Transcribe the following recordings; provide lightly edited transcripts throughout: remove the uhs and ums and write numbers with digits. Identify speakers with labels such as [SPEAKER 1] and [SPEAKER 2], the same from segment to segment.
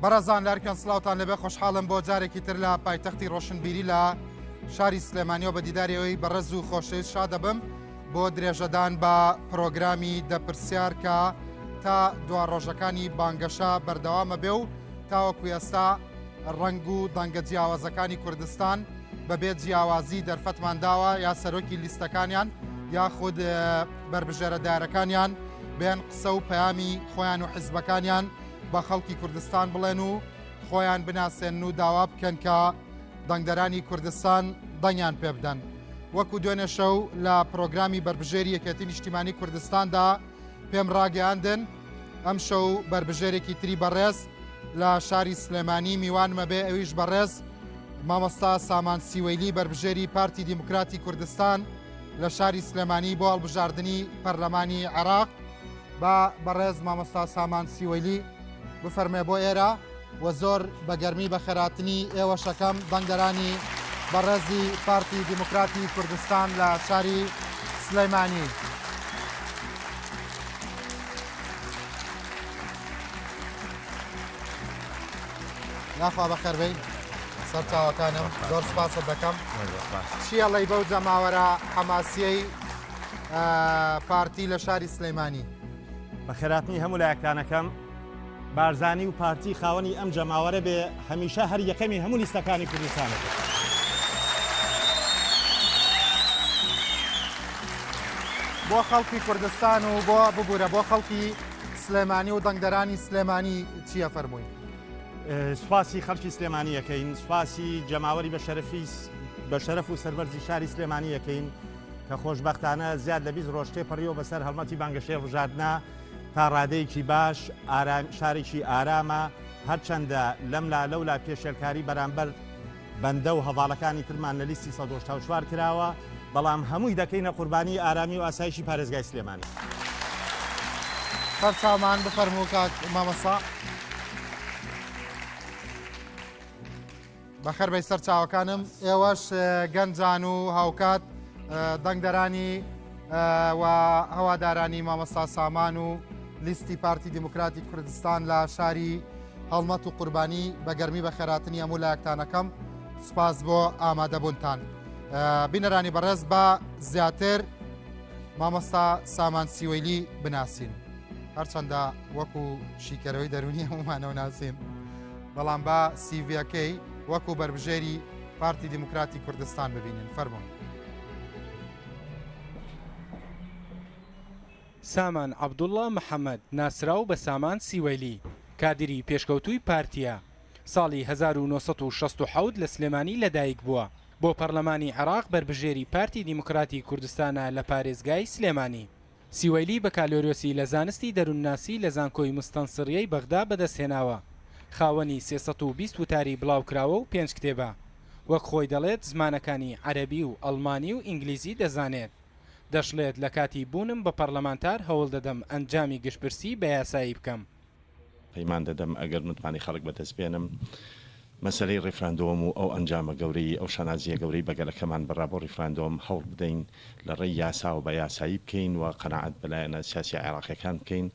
[SPEAKER 1] بەڕێزان لارکیان سلااوان لەبێ خۆشحاڵم بۆ جارێکی تر لە پایتەختی ڕۆشنبیری لە شاری سلێمانیەوە بە دیداری ئەوەی بەڕێز و خۆشەویست شا دەبم بۆ درێژەدان بە پرۆگرامی دەپرسیار کە تا دوا ڕۆژەکانی بانگەشە بەردەوامە بێ و تاوەکو ئێستا ڕەنگ و دەنگە جیاوازەکانی کوردستان بەبێ جیاوازی دەرفەتمان داوە یا سەرۆکی لیستەکانیان یاخود بەربژێرە دارەکانیان بێن قسە و پەیامی خۆیان و حیزبەکانیان بە خەڵکی کوردستان بڵێن و خۆیان بناسێنن و داوا بکەن کە دەنگدەرانی کوردستان دەنگیان پێ بدەن. وەکو دوێنێ شەو لە پرۆگرامی بەربژێری یەکێتی نیشتیمانی کوردستاندا پێم ڕاگەیاندن ئەم شەو بەربژێرێکی تری بەڕێز لە شاری سلێمانی میوانمە بێ ئەویش بەڕێز مامۆستا سامان سیوەیلی بەربژێری پارتی دیموکراتی کوردستان لە شاری سلێمانی بۆ هەڵبژاردنی پەرلەمانی عێراق با بەڕێز مامۆستا سامان سیوەیلی بفەرمێ بۆ ئێرە و زۆر بە گەرمی بەخێراتنی ئێوەشەکەم دەنگدەرانی بەڕێزی پارتی دیموکراتی کوردستان لە شاری سلەیمانی. یاخوا بەخێربێی سەرچاوەکانم زۆر سپاست دەکەم چیەڵی بەو جەماوەرە حەماسیەی پارتی لە شاری سلەیمانی.
[SPEAKER 2] بەخێراتنی هەموو لایەکتانەکەم بارزانی و پارتی خاوەنی ئەم جەماوەرە بێ هەمیشە هەر یەکەمی هەموو لیستەکانی کوردستانە بێ.
[SPEAKER 1] بۆ خەڵکی کوردستان و بۆ ببوورە بۆ خەڵکی سلێمانی و دەنگدەرانی سلێمانی چییە فەرمووی؟
[SPEAKER 2] سوپاسی خەڵکی سلێمانی یەکەین سوپاسی جەماوەری بە شەرفی بە شەرف و سەربەرزی شاری سلێمانی یەکەین کە خۆشبەختانە زیاد لە 20 ڕۆژ تێپەڕیەوە بەسەر هەڵمەتی بانگەشەی هەڵبژاردنە تا ڕادەیەکی باش ئارام شارێکی ئارامە هەرچەندە لەملا لەولا پێشێلکاری بەرامبەر بەندە و هەڤاڵەکانی ترمان لە لیستی 184 کراوە بەڵام هەمووی دەکەینە قوربانی ئارامی و ئاسایشی پارێزگای سلێمانی.
[SPEAKER 1] سەرچاومان بفەرموو کاک مامۆستا. بەخێربێی سەرچاوەکانم ئێوەش گەنجان و هاوکات دەنگدەرانی و هەوادارانی مامۆستا سامان و لیستی پارتی دیموکراتی کوردستان لە شاری هەڵمەت و قوربانی بە گەرمی بە خێراتنی هەموو لایەکتانەکەم سپاس بۆ ئامادەبوونتان بینەرانی بەڕێز بە زیاتر مامۆستا سامان سیوەیلی بناسین هەرچەندە وەکو شیکەرەوەی دەرونی هەمومانەوە ناسین بەڵام با سیڤیەکەی وەکو بەربژێری پارتی دیموکراتی کوردستان ببینن فەرموون.
[SPEAKER 3] سامان عەبدوڵڵا محەمەد ناسراو بە سامان سیوەیلی، کادیری پێشکەوتووی پارتییە، ساڵی 1967 لە سلێمانی لەدایکبووە، بۆ پەرلەمانی عێراق بەربژێری پارتی دیموکراتی کوردستانە لە پارێزگای سلێمانی. سیوەیلی بەکالۆریۆسی لە زانستی دەروونناسی لە زانکۆی موستەنسریەی بەغدا بەدەستهێناوە. خاوەنی 320 وتاری بڵاوکراوە و پێنج کتێبە. وەک خۆی دەڵێت زمانەکانی عەرەبی و ئەڵمانی و ئینگلیزی دەزانێت. دەشڵێت لە کاتی بوونم بە پەڕلەمانتار هەوڵدەدەم ئەنجامی گشتپرسی بە یاسایی بکەم.
[SPEAKER 4] پەیمان دەدەم ئەگەر متمانەی خەڵک بەدەست بێنم، مەسەلەی ڕیفراندۆم و ئەو ئەنجامە گەورەی، ئەو شانازییە گەورەی بە گەلەکەمان بڕا بۆ ڕیفراندۆم، هەوڵ بدەین لە ڕێی یاساوە بە یاسایی بکەین و قەناعەت بە لایەنە سیاسییە عێراقییەکان بکەین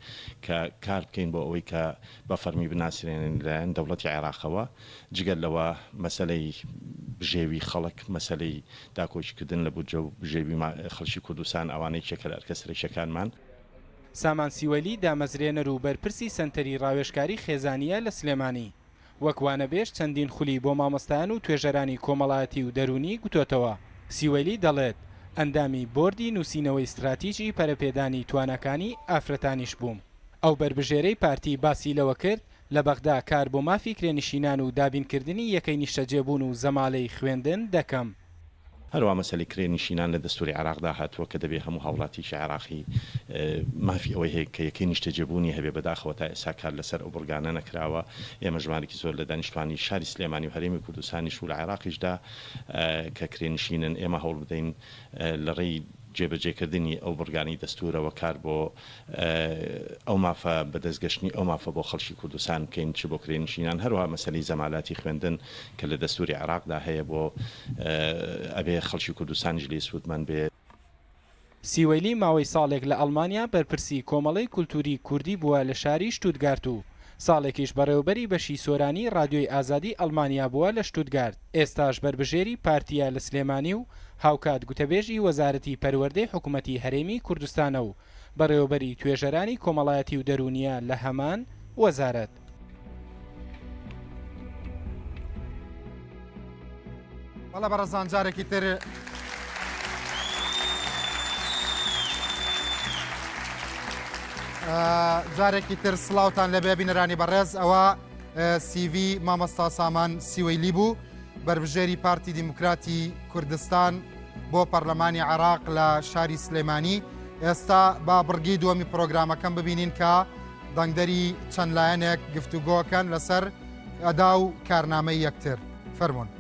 [SPEAKER 4] کە کار بکەین بۆ ئەوەی کە بە فەرمی بناسرێنین لەلایەن دەوڵەتی عێراقەوە. جگە لەوە مەسەلەی بژێوی خەڵک، مەسەلەی داکۆکیکردن لە بودجە و بژێوی خەڵکی کوردستان ئەوانە یەکێکە لە ئەرکە سەرەکییەکانمان.
[SPEAKER 3] سامان سیوەیلی دامەزرێنەر و بەرپرسی سەنتەری ڕاوێژکاری خێزانییە لە سلێمانی. وەک وانەبێژ چەندین خولی بۆ مامۆستایان و توێژەرانی کۆمەڵایەتی و دەروونی گوتۆتەوە. سیوەیلی دەڵێت، ئەندامی بۆردی نووسینەوەی ستراتیجی پەرەپێدانی تواناکانی ئافرەتانیش بووم. ئەو بەربژێرەی پارتی باسی لەوە کرد، لە بەغدا کار بۆ مافی کرێنشینان و دابینکردنی یەکەی نیشتەجێبوون و زەمالەی خوێندن دەکەم.
[SPEAKER 4] هەروا مەسەلەی کرێنشینان لە دەستووری عێراقدا هاتووە کە دەبێ هەموو هاوڵاتییەکی عێراقی مافی ئەوەی هەیە کە یەکەی نیشتەجێبوونی هەبێ، بەداخەوە تا ئێستا کار لەسەر ئەو بڕگانە نەکراوە، ئێمە ژمارێکی زۆر لە دانیشتوانی شاری سلێمانی و هەرێمی کوردستانیش و لە عێراقیشدا کە کرێنشینن ئێمە هەوڵبدەین لەڕێی جێبەجێکردنی ئەو بڕگانەی دەستوورەوە کار بۆ ئەو مافە بەدەست گەشتنی ئەو مافە بۆ خەڵکی کوردستان بکەین چ بۆ کرێنشینان هەروەها مەسەلەی زەمالاتی خوێندن کە لە دەستووری عێراقدا هەیە بۆ ئەبێ خەڵکی کوردستانیش لێی سوودمەند بێ.
[SPEAKER 3] سیوەیلی ماوەی ساڵێک لە ئەڵمانیا بەرپرسی کۆمەڵەی کولتووری کوردی بووە لە شاری شتوتگارت و. ساڵێکیش بەڕێوەبەری بەشی سۆرانی ڕادیۆی ئازادی ئەڵمانیا بووە لە شتوتگارت، ئێستاش بەربژێری پارتییە لە سلێمانی و هاوکات گوتەبێژی وەزارەتی پەروەردەی حکومەتی هەرێمی کوردستانە و بەڕێوەبەری توێژەرانی کۆمەڵایەتی و دەروونییە لە هەمان وەزارەت.
[SPEAKER 1] بەڵێ بەڕێزان جارێکی تر جارێکی تر سڵاوتان لەبێ بینەرانی بەڕێز ئەوە سیڤی مامۆستا سامان سیوەیلی بوو بەربژێری پارتی دیموکراتی کوردستان بۆ پەرلەمانی عێراق لە شاری سلێمانی ئێستا با بڕگی دووەمی پرۆگرامەکەم ببینین کە دەنگدەری چەند لایەنێک گفتوگۆکەن لەسەر ئەدا و کارنامەی یەکتر فەرمونون.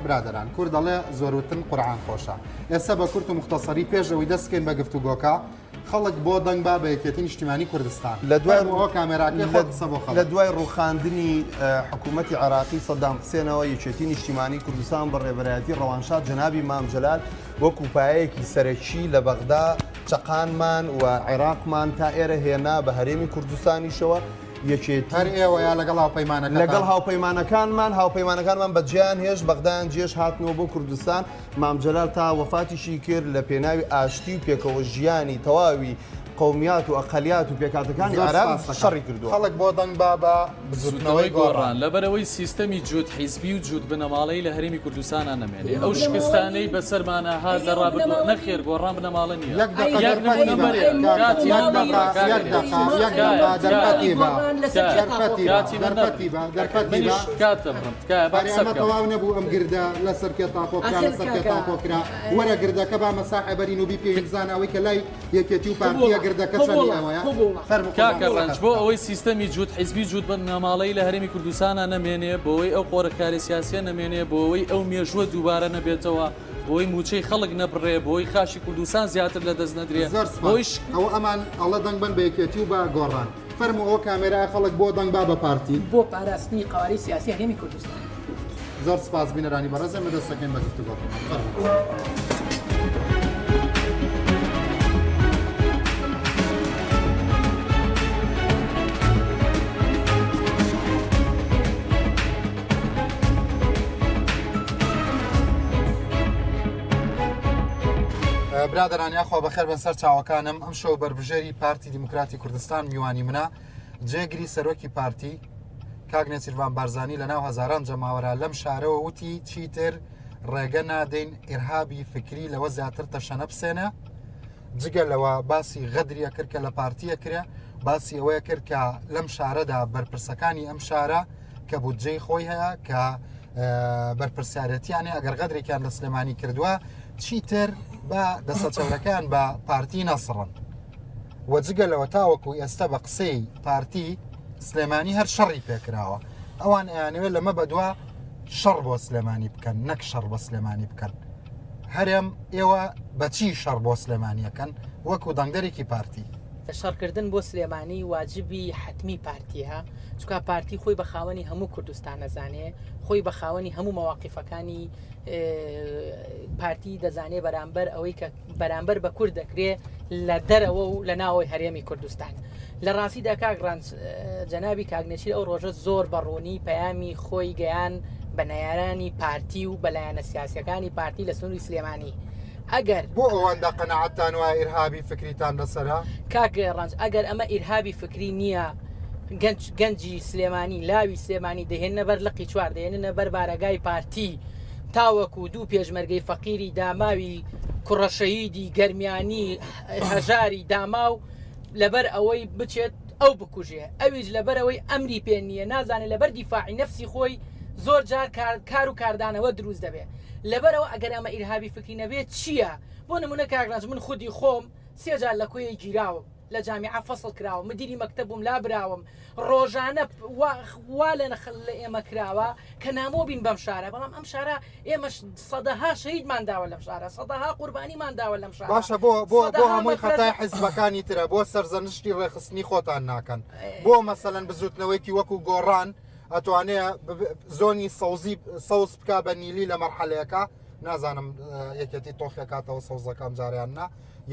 [SPEAKER 1] برادەران کورد دەڵێ زۆروتن قورعان خۆشە ئێستا بە کورت و مختصری پێش ئەوەی دەست بکەین بە گفتوگۆکە خەڵک بۆ دەنگ با بە یەکێتی نیشتیمانی کوردستان
[SPEAKER 5] لە دوای
[SPEAKER 1] ئەوە کامێراکەی خۆت قسە بۆ خەڵک.
[SPEAKER 5] لە دوای ڕووخاندنی حکوومەتی عێراقی سەدام حسێنەوە یەکێتی نیشتیمانی کوردستان بە ڕێبەرایەتی ڕەوانشاد جەنابی مام جەلال وەکوو پایەیەکی سەرەکی لە بەغدا چەقانمان و عێراقمان تا ئێرە هێنا بە هەرێمی کوردستانیشەوە یەکێتی
[SPEAKER 1] هەر ئێوە یا لەگەڵ هاوپەیمانەکەتان؟
[SPEAKER 5] لەگەڵ هاوپەیمانەکانمان هاوپەیمانەکانمان بەجێیان هێشت بەغدایان جێش هاتنەوە بۆ کوردستان مام جەلال تا وەفاتیشی کرد لە پێناوی ئاشتی و پێکەوە ژیانی تەواوی قەومیات و ئەقەلیات و پێکهاتەکانی
[SPEAKER 1] زۆر
[SPEAKER 5] عێراق
[SPEAKER 1] سپاس دەکەم.
[SPEAKER 5] شەڕی کردووە.
[SPEAKER 1] خەڵک بۆ دەنگ با بە
[SPEAKER 6] بزوتنەوەی
[SPEAKER 1] بزوتنەوەی
[SPEAKER 6] گۆڕان
[SPEAKER 1] گۆڕان.
[SPEAKER 6] لەبەرئەوەی سیستەمی جوت حیزبی و جوت بنەماڵەیی لە هەرێمی کوردستانا نەمێنێ ئەو شکستانەی بەسەرمانا هات لە ڕابردوو نەخێر گۆڕان بنەماڵە نییە
[SPEAKER 1] یەک دەقە
[SPEAKER 6] یەک
[SPEAKER 1] دەرفەتی
[SPEAKER 6] نمونە
[SPEAKER 1] بە
[SPEAKER 6] بەرێ
[SPEAKER 1] کاکە
[SPEAKER 6] کاتی
[SPEAKER 1] یەک
[SPEAKER 6] من
[SPEAKER 1] دەقە
[SPEAKER 6] نەبڕە
[SPEAKER 1] یەک
[SPEAKER 6] کاکە
[SPEAKER 1] دەقە یەک
[SPEAKER 6] تکایە
[SPEAKER 1] دەقە
[SPEAKER 6] تکایە
[SPEAKER 1] دەرفەتی بە
[SPEAKER 6] تکایە
[SPEAKER 1] دەرفەتی بە
[SPEAKER 6] کاتی من
[SPEAKER 1] دەرفەتی
[SPEAKER 6] نەبڕی
[SPEAKER 1] بە دەرفەتی بە
[SPEAKER 6] منیش کات دەبڕم تکایە با
[SPEAKER 1] ئەرێ
[SPEAKER 6] قسە
[SPEAKER 1] ئەمە
[SPEAKER 6] بکەم.
[SPEAKER 1] تەواو نەبوو ئەم گردە لەسەر کێ تاپۆ کرا
[SPEAKER 7] ئاخر
[SPEAKER 1] لەسەر کێ
[SPEAKER 7] کاکە
[SPEAKER 1] تاپۆ کرا وەرە گردەکە با مەساحە بەرین و بیپێوین بزانە ئەوەی کە لای یەکێتی و پارتیە
[SPEAKER 7] قبوڵە
[SPEAKER 1] گردەکە چەندی
[SPEAKER 7] قبوڵە
[SPEAKER 1] ئەوەیە
[SPEAKER 7] قبوڵە.
[SPEAKER 1] فەرموو قوربان
[SPEAKER 6] کاکە
[SPEAKER 1] قسەکەت
[SPEAKER 6] ڕەنج بۆ
[SPEAKER 1] بکە.
[SPEAKER 6] ئەوەی سیستەمی جووت حیزبی جووت بنەماڵەیی لە هەرێمی کوردستانا نەمێنێ، بۆ ئەوەی ئەو قۆرخکاری سیاسیە نەمێنێ، بۆ ئەوەی ئەو مێژووە دووبارە نەبێتەوە، بۆ ئەوەی مووچەی خەڵک نەبڕێ، بۆ ئەوەی خاکی کوردستان زیاتر لە دەست نەدرێ،
[SPEAKER 1] زۆر
[SPEAKER 6] بۆ
[SPEAKER 1] سپاس.
[SPEAKER 6] ئەوەی ش.
[SPEAKER 1] ئەوە ئەمان ئەڵە دەنگ بەن بە یەکێتی و بە گۆڕان. فەرموو ئەوە کامێرایە خەڵک بۆ دەنگ با بە پارتی.
[SPEAKER 7] بۆ پاراستنی قەوارەی سیاسی هەرێمی کوردستان.
[SPEAKER 1] زۆر سپاس بینەرانی بەڕێز ئێمە دەست دەکەین بە گفتوگۆکەمان. فەرموو. برادەران یاخوا بەخێر بن سەر چاوەکانم ئەم شەو بەربژێری پارتی دیموکراتی کوردستان میوانی منە جێگری سەرۆکی پارتی کاک نێچیرڤان بارزانی لە ناو هەزاران جەماوەرا لەم شارەوە وتی چیتر ڕێگە نادەین ئیرهابی فکری لەوە زیاتر تەشەنە بسێنە جگە لەوە باسی غەدریە کرد کە لە پارتیە کرێ باسی ئەوەیە کرد کە لەم شارەدا بەرپرسەکانی ئەم شارە کە بودجەی خۆی هەیە کە بەرپرسیارەتیانێ ئەگەر غەدرێکیان لە سلێمانی کردووە چیتر بە دەسە چەورەکان بە پارتی نەسڕن و جگە لەوە تاوەکو ئێستا بە قسەی پارتی سلێمانی هەر شەڕی پێکراوە ئەوان ئەیانەوێت لەمە بەدوا شەڕ بۆ سلێمانی بکەن نەک شەڕ بە سلێمانی بکەن هەرێم ئێوە بەچی شەڕ بۆ سلێمانیەکەن وەکو دەنگدەرێکی پارتی؟
[SPEAKER 7] شەڕکردن بۆ سلێمانی واجبی حەتمی پارتیە چونکە پارتی خۆی بە خاوەنی هەموو کوردستان ئەزانێ خۆی بە خاوەنی هەموو مەواقیفەکانی پارتی دەزانێ بەرامبەر ئەوەی کە بەرامبەر بە کورد دەکرێ لە دەرەوە و لە ناوەوەی هەرێمی کوردستان. لە ڕاستیدا کاک ڕەنج جەنابی کاک نێچیر ئەو ڕۆژە زۆر بە ڕوونی پەیامی خۆی گەیان بە نەیارانی پارتی و بە لایەنە سیاسیەکانی پارتی لە سنووری سلێمانی ئەگەر
[SPEAKER 1] بۆ ئەوەندە قەناعەتتان وایە ئیرهابی فکریتان لەسەرە؟
[SPEAKER 7] کاک ڕەنج ئەگەر ئەمە ئیرهابی فکری نییە گەنج گەنجی سلێمانی لاوی سلێمانی دەهێننە بەر لقی چوار دەهێننە بەر بارەگای پارتی تاوەکو دوو پێشمەرگەی فەقیری داماوی کوڕە شەهیدی گەرمیانی هەژاری داماو لەبەر ئەوەی بچێت ئەو بکوژێ ئەویش لەبەر ئەوەی ئەمری پێ نییە نازانێت لەبەر دیفاعی نەفسی خۆی زۆر جار کار و کاردانەوە دروست دەبێت لەبەرەوە ئەگەر ئەمە ئیرهابی فکری نەبێت چییە بۆ نمونە کاک ڕەنج من خودی خۆم سێ جار لە کۆیە گیراوم. لە جامیعە فەسڵ کراوم مدیری مەکتەب بووم لابراوم ڕۆژانە وا وا لە لە ئێمە کراوە کە نامۆ بین بەم شارە بەڵام ئەم شارە ئێمەش سەدەها شەهیدمان داوە لەم شارە سەدەها قوربانیمان داوە لەم شارە
[SPEAKER 1] باشە بۆ بۆ بۆ
[SPEAKER 7] سەدەها
[SPEAKER 1] هەمووی
[SPEAKER 7] مەفرەزە
[SPEAKER 1] خەتای حیزبەکانی ترە بۆ سەرزەنشتی ڕێکخستنی خۆتان ناکەن بۆ مەسەلەن بزوتنەوەیکی وەکو گۆڕان ئەتوانێ زۆنی سەوزی سەوز بکا بە نیلی لە مەرحەلەیەکە نازانم یەکێتی تۆخەکاتەوە سەوزەکەم جاریان نا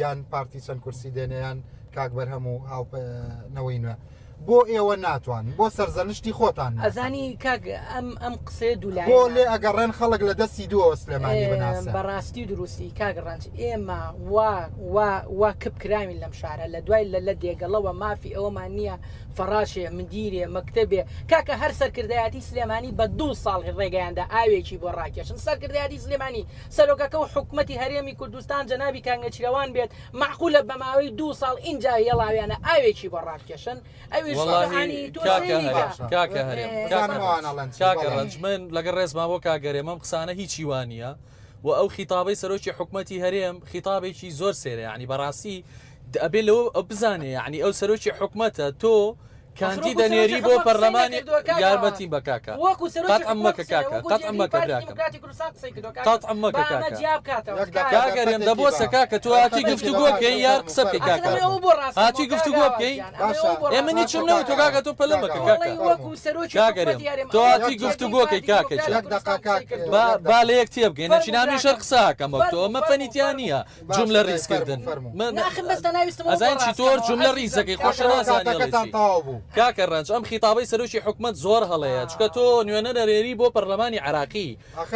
[SPEAKER 1] یان پارتی چەند کورسی دێنێ یان کاک بەرهەم و هاوپەنەوەی نوێ بۆ ئێوە ناتوان بۆ سەرزەنشتی خۆتان
[SPEAKER 7] ئەزانی کاک ئەم ئەم قسەیە دوولایەنە
[SPEAKER 1] بۆ لێ ئەگەڕێن خەڵک لە دەستی دووەوە سلێمانی بناسن
[SPEAKER 7] بەڕاستی و دروستی کاک ڕەنج ئێمە وا وا وا کپ کراوین لەم شارە لە دوای لە لە دێگەڵەوە مافی ئەوەمان نییە فەڕاشێ مدیرێ مەکتەبێ کاکە هەر سەرکردایەتی سلێمانی بە دوو ساڵ ڕێگەیاندا ئاوێکی بۆ ڕاکێشن سەرکردایەتی سلێمانی سەرۆکەکە و حکومەتی هەرێمی کوردستان جەنابی کاک نێچیرەوان بێت مەعقولە بە ماوەی دوو ساڵ ئینجا هێڵاویانە ئاوێکی بۆ ڕابکێشن ئەویش
[SPEAKER 6] وەڵاهی
[SPEAKER 7] یەعنی تۆ
[SPEAKER 6] کاکە
[SPEAKER 7] سەیری
[SPEAKER 6] هەرێم
[SPEAKER 7] کە.
[SPEAKER 6] کاکە هەرێم
[SPEAKER 7] ئێ،
[SPEAKER 6] کاکە
[SPEAKER 1] بزانم ئەوان ئەڵێن چی،
[SPEAKER 6] کاکە
[SPEAKER 1] بەڵێ.
[SPEAKER 6] ڕەنج من لەگەڵ ڕێزما بۆ کاک هەرێم ئەم قسانە هیچی وا نییە و ئەو خیتابەی سەرۆکی حکومەتی هەرێم خیتابێکی زۆر سەیرە یعنی بەڕاستی ئەبێ لەوە بزانێ یعنی ئەو سەرۆکی حکومەتە تۆ کاندید دەنێری بۆ پەرلەمانی یارمەتیم بە کاکە قەتعم مەکە کاکە قەتعم مەکە براکەم قەتعم مەکە کاکە کاکە رێم دەبۆسە کاکە تۆ هاتی گفتوگۆ بکەی یار قسە بکەی کاکە هاتی گفتوگۆ بکەی ئێ من هیچم نەوت تۆ کاکە تۆ پەلە مەکە کاکە کاکە رێم تۆ هاتی گفتوگۆ بکەی کاکە گیان با با لە یەک تێبگەین نەچینە منیش هەر قسە ئەکەم وەک تۆ ئەمە فەنی تیا نییە جوملە ڕیز کردن من ئەزانی چی تۆر جوملە ڕیزەکەی خۆشە نازانی ئەڵێی چی کاکە ڕەنج ئەم خیتابەی سەرۆکی حکومەت زۆر هەڵەیە چونکە تۆ نوێنەر ئەرێری بۆ پەرلەمانی عێراقی